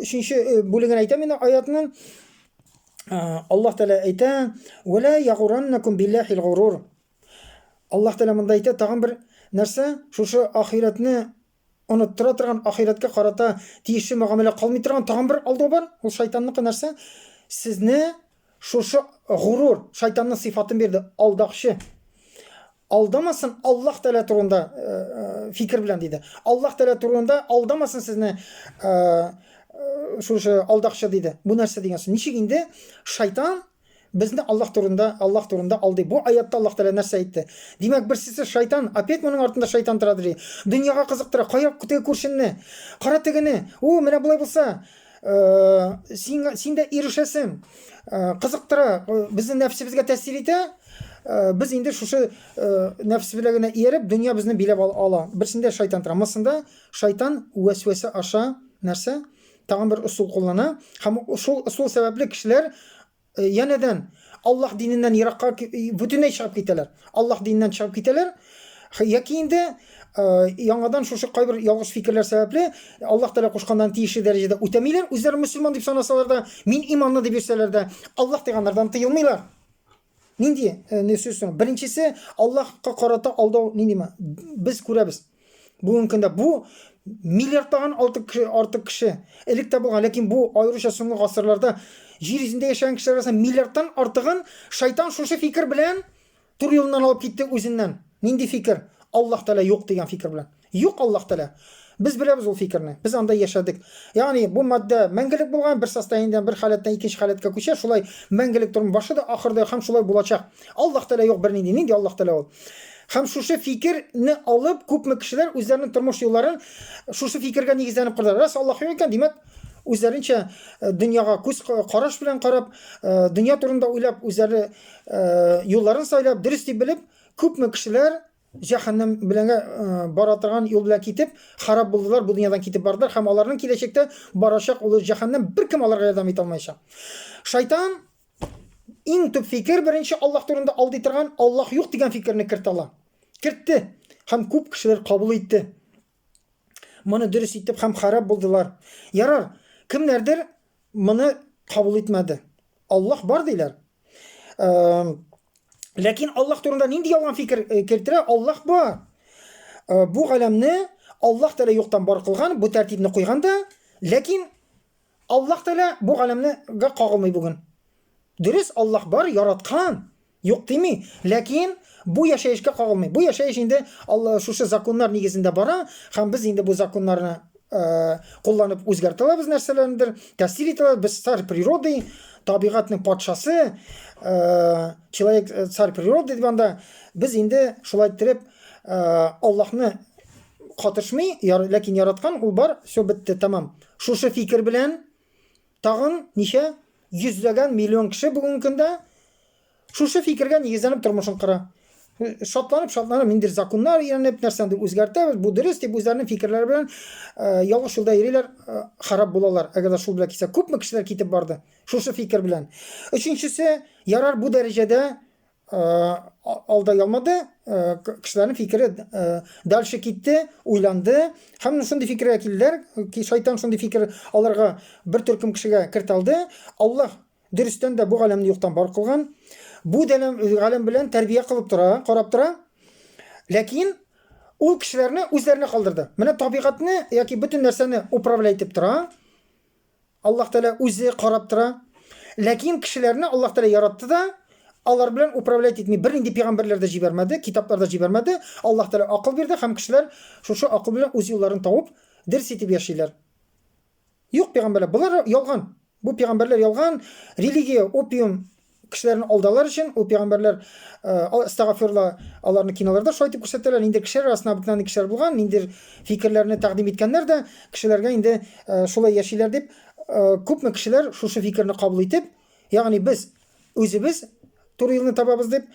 өченче бүлеген әйтәм инде аятның. Аллаһ Тәгалә әйтә: "Ва ла ягураннакум биллахил горур". Аллаһ Тәгалә монда әйтә тагын бер нәрсә, шушы ахирәтне оныттыра торган, ахирәткә карата тиешле мөгамәлә калмый торган тагын бер алдау бар. Ул шайтанныкы нәрсә? Сезне шушы горур, шайтанның сыйфатын бирде, алдакчы. Алдамасын Аллаһ Тәгалә турында э, э, фикер белән диде. Аллаһ Тәгалә турында алдамасын сезне э, шушы алдакчы диде. Бу нәрсә дигән сүз? Ничек инде шайтан Безне Аллаһ турында, Аллаһ турында алдый. Бу аятта Аллаһ Тәгалә нәрсә әйтте? Димәк, берсесе шайтан, опять моның артында шайтан тора ди. Дөньяга кызыктыра, кая теге күршеңне, кара тегене. О, менә болай булса, э, син, син дә ирешәсең. Э, кызыктыра, э, безнең нәфсебезгә тәэсир итә. Без инде шушы нәфс белән генә ияреп, дөнья безне биләп ала. Берсендә шайтан тора. Монсында шайтан вәсвәсә аша нәрсә? Тагын бер ысул куллана һәм шул ысул сәбәпле кешеләр э, янәдән Аллаһ диненнән еракка бөтенләй чыгып китәләр. Аллаһ диненнән чыгып китәләр. Яки инде э, яңадан шушы кайбер ялгыш фикерләр сәбәпле Аллаһ Тәгалә кушканнан тиешле дәрәҗәдә үтәмиләр, үзләрен мөселман дип санасалар да, мин иманлы дип йөрсәләр дә, Аллаһ дигәннәрдән тыелмыйлар. Нинди э, не сүз соң? Беренчесе Аллаһка карата алдау ниндиме? Без күрәбез. Бүгенге көндә бу миллиардлаган артык кеше, артык кеше элек тә булган, ләкин бу аеруча соңгы гасырларда җир йөзендә яшәгән кешеләр арасында миллиардтан артыгын шайтан шушы фикер белән тур юлыннан алып китте үзеннән. Нинди фикер? Аллаһ Тәгалә юк дигән фикер белән. Юк Аллаһ Тәгалә. Без беләбез ул фикерне. Без анда яшәдек. Ягъни бу матдә мәңгелек булган, бер состояниедән бер халәттән икенче халәткә күчә, шулай мәңгелек тормыш башы да, ахыры да һәм шулай булачак. Аллаһ Тәгалә юк бернинди. Нинди Аллаһ Тәгалә ул? Һәм шушы фикерне алып, күпме кешеләр үзләренең тормыш юлларын шушы фикергә нигезләнеп кордылар. Раз Аллаһ юк икән, димәк, үзләренчә э, дөньяга күз караш белән карап, э, дөнья турында уйлап, үзләре э, юлларын сайлап, дөрес дип белеп, күпме кешеләр җәһәннәм белән бара торган юл белән китеп, харап булдылар, бу дөньядан китеп бардылар һәм аларның киләчәктә барачак улы җәһәннәм беркем аларга ярдәм итә алмаячак. Шайтан Иң төп фикер беренче Аллаһ турында алдый торган Аллаһ юк дигән фикерне кертә ала. Кертте. Һәм күп кешеләр кабул итте. Моны дөрес итеп һәм харап булдылар. Ярар, кемнәрдер моны кабул итмәде. Аллаһ бар диләр. Ләкин Аллаһ турында нинди ялган фикер э, китерә? Аллаһ бар. Э, бу галәмне Аллаһ Тәгалә юктан бар кылган, бу тәртипне куйган да, ләкин Аллаһ Тәгалә бу галәмнегә кагылмый бүген. Дөрес, Аллаһ бар, яраткан, юк дими, ләкин бу яшәешкә кагылмый. Бу яшәеш инде Алла шушы законнар нигезендә бара, һәм без инде бу законнарны э, кулланып үзгәртә алабыз нәрсәләрнедер, тәэсир итә алабыз. Без царь природы, табигатьнең патшасы, э, человек э, царь природы дип анда без инде шулай иттереп Аллаһны катышмый, ләкин яраткан ул бар, все бетте, тәмам. Шушы фикер белән тагын ничә йөзләгән миллион кеше бүгенге көндә шушы фикергә нигезләнеп тормышын кора. Шатланып, шатланып, ниндидер законнар өйрәнеп, нәрсәндер үзгәртәбез, бу дөрес дип үзләренең фикерләре белән э, ялгыш юлда йөриләр, э, харап булалар. Әгәр дә шул белән китсә, күпме кешеләр китеп барды шушы фикер белән. Өченчесе, ярар бу дәрәҗәдә алда ялмады, кешеләрнең фикере дальше китте, уйланды һәм шундый фикергә килделәр, шайтан шундый фикер аларга бер төркем кешегә кертә алды. Аллаһ дөрестән дә бу галәмне юктан бар кылган. Бу галәм белән тәрбия кылып тора, карап тора. Ләкин ул кешеләрне үзләренә калдырды. Менә табигатьне яки бөтен нәрсәне управлять итеп тора. Аллаһ Тәгалә үзе карап тора. Ләкин кешеләрне Аллаһ Тәгалә яратты да, алар белән управлять итми. Бернинди пәйгамбәрләр дә җибәрмәде, китаплар да җибәрмәде. Аллаһ Тәгалә акыл бирде һәм кешеләр шушы акыл белән үз юлларын табып, дөрес итеп яшиләр. Юк пәйгамбәрләр, болар ялган. Бу пәйгамбәрләр ялган, религия, опиум кешеләрне алдалар өчен ул пәйгамбәрләр астагфирулла аларны киноларда шулай итеп күрсәтәләр ниндидер кешеләр арасында обыкновенный кешеләр булган ниндидер фикерләрне тәкъдим иткәннәр дә кешеләргә инде шулай яшиләр дип күпме кешеләр шушы фикерне кабул итеп ягъни без үзебез туры юлны табабыз дип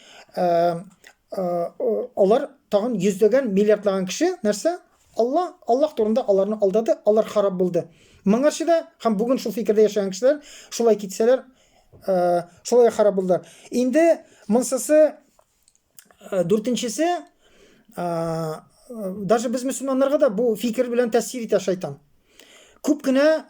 алар тагын йөзләгән миллиардлаган кеше нәрсә Алла, Аллаһ турында аларны алдады, алар харап булды. Моңарчы да һәм бүген шул фикердә яшәгән кешеләр шулай китсәләр, Э, шулай харап булдылар. Инде монсысы э, дүртенчесе э, даже без мөселманнарга да бу фикер белән тәэсир итә шайтан. Күп кенә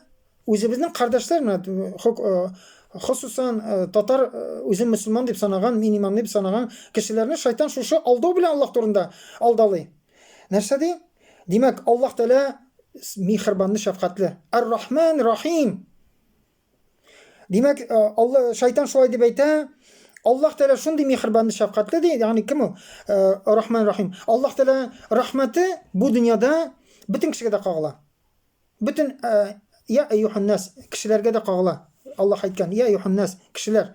үзебезнең кардәшләр менә хосусан татар үзен мөселман дип санаган, мин имам дип санаган кешеләрне шайтан шушы алдау белән Аллаһ турында алдалый. Нәрсә ди? Димәк, Аллаһ Тәгалә миһербанлы, шәфкатьле. Ар-Рахман Рахим. Димәк, э, Алла шайтан шулай дип әйтә. Аллаһ Тәгалә шундый миһербанлы, шәфкатьле ди, ягъни кем ул? Э, Рахман Рахим. Аллаһ Тәгалә рәхмәте бу дөньяда бөтен кешегә дә кагыла. Бөтен э, я әйюһаннас кешеләргә дә кагыла. Аллаһ әйткән, я әйюһаннас кешеләр.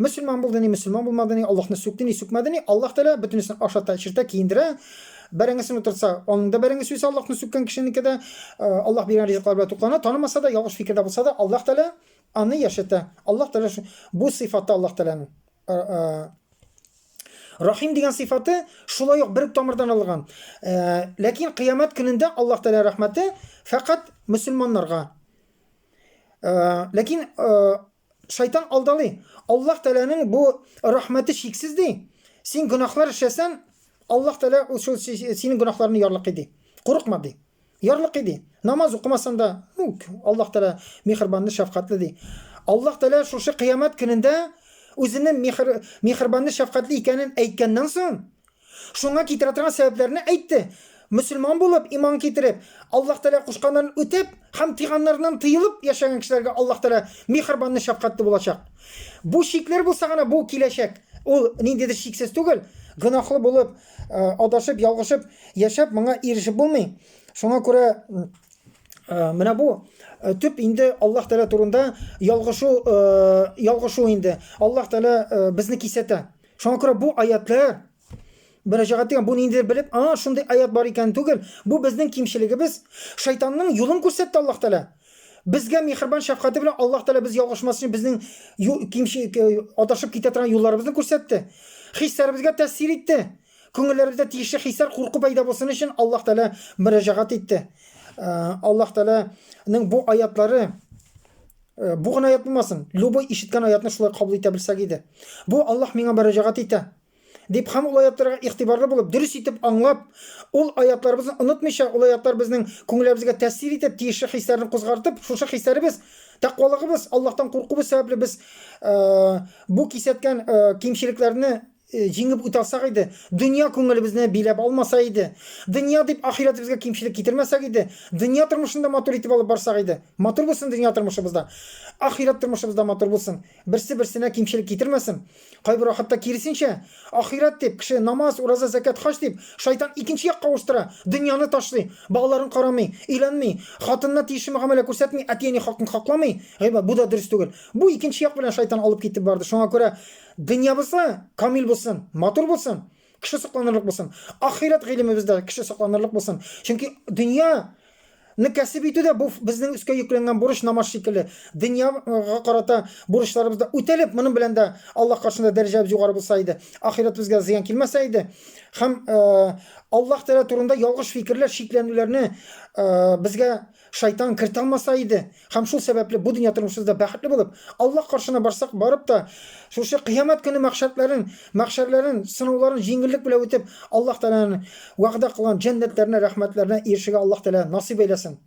Мөселман булды ни, мөселман булмады ни, Аллаһны сүкте ни, сүкмәде ни, Аллаһ Тәгалә бөтенесен ашата, эчертә, киендерә. Бәрәңгесен утыртса, аның да бәрәңгесе үсә, Аллаһны сүккән кешенеке дә, э, Аллаһ биргән ризыклар белән туклана, танымаса да, ялгыш фикердә булса да, Аллаһ Тәгалә аны яшәтә. Аллаһ Тәгалә бу сыйфаты Аллаһ Тәгаләнең. Э, э, Рахим дигән сыйфаты шулай ук бер үк тамырдан алынган. Ләкин кыямәт көнендә Аллаһ Тәгалә рәхмәте фәкать мөселманнарга. Ләкин Шайтан алдалый. Аллаһ Тәгаләнең бу рәхмәте чиксез ди. Син гөнаһлар эшләсәң, Аллаһ Тәгалә ул шул синең гөнаһларны ярлыкый ди. Курыкма ди. Ярлыкый ди. Намаз укымасаң да, ну, Аллаһ Тәгалә миһербанлы, шәфкатьле ди. Аллаһ Тәгалә шушы кыямәт көнендә үзенең миһер, миһербанлы, шәфкатьле икәнен әйткәннән соң, Шуңа китерә торган сәбәпләрне әйтте. Мөселман булып, иман китереп, Аллаһ Тәгалә кушканнарын үтәп һәм тыйганнарыннан тыелып яшәгән кешеләргә Аллаһ Тәгалә миһербанлы, шәфкатьле булачак. Бу шикләр булса гына бу киләчәк. Ул ниндидер шиксез түгел. Гөнаһлы булып, э, адашып, ялгышып яшәп моңа ирешеп булмый. Шуңа күрә э, менә бу э, төп инде Аллаһ Тәгалә турында ялгышу, ялгышу инде. Аллаһ Тәгалә безне кисәтә. Шуңа күрә бу аятлар мөрәҗәгать дигән бу ниндидер белеп, а, шундый аят бар икән түгел. Бу безнең кимчелегебез. Шайтанның юлын күрсәтте Аллаһ Тәгалә. Безгә миһербан шәфкате белән Аллаһ Тәгалә без ялгышмас өчен безнең кимче адашып китә торган юлларыбызны күрсәтте. Хисләребезгә тәэсир итте. Күңелләребездә тиешле хисләр, курку пәйда булсын өчен Аллаһ Тәгалә мөрәҗәгать итте. Аллаһ Тәгаләнең бу аятлары. Бу гына аят булмасын, любой ишеткән аятны шулай кабул итә белсәк иде. Бу Аллаһ миңа мөрәҗәгать итә. Дип һәм ул аятларга игътибарлы булып, дөрес итеп аңлап, ул аятларыбызны онытмыйча, ул аятлар безнең күңелләребезгә тәэсир итеп, тиешле хисләрне кузгартып, шушы хисләребез, тәкъвалыгыбыз, Аллаһтан куркуыбыз сәбәпле без бу кисәткән кимчелекләрне җиңеп үтә алсак иде, дөнья күңелебезне биләп алмаса иде, дөнья дип ахирәтебезгә кимчелек китермәсәк иде, дөнья тормышын да матур итеп алып барсак иде. Матур булсын дөнья тормышыбыз да, ахирәт тормышыбыз да матур булсын. Берсе-берсенә кимчелек китермәсен. Кайбер вакытта киресенчә, ахирәт дип, кеше намаз, ураза, зәкят, хаҗ дип, шайтан икенче якка авыштыра, дөньяны ташлый, балаларын карамый, өйләнми, хатынына тиешле мөгамәлә күрсәтми, әти-әни хакын хакламый. Гыйбад, бу да дөрес түгел. Бу икенче як белән шайтан алып китеп барды. Шуңа күрә дөньябыз да камил булсын, матур булсын, кеше сокланырлык булсын. Ахирәт гыйлемебез дә кеше сокланырлык булсын. Чөнки дөнья ны кәсеп итү дә бу безнең өскә йөкләнгән бурыч намаз шикелле. Дөньяга карата бурычларыбыз да үтәлеп, моның белән дә Аллаһ каршында дәрәҗәбез югары булса иде, ахирәтебезгә зыян килмәсә иде. Һәм Аллаһ Тәгалә турында ялгыш фикерләр, шикләнүләрне безгә шайтан кертә алмаса иде. Һәм шул сәбәпле бу дөнья тормышыбызда бәхетле булып, Аллаһ каршына барсак, барып та, шушы кыямәт көне мәхшәрләрен, мәхшәрләрен, сынауларын җиңеллек белән үтеп, Аллаһ Тәгаләнең вәгъдә кылган җәннәтләренә, рәхмәтләренә ирешергә Аллаһ Тәгалә насыйп әйләсен.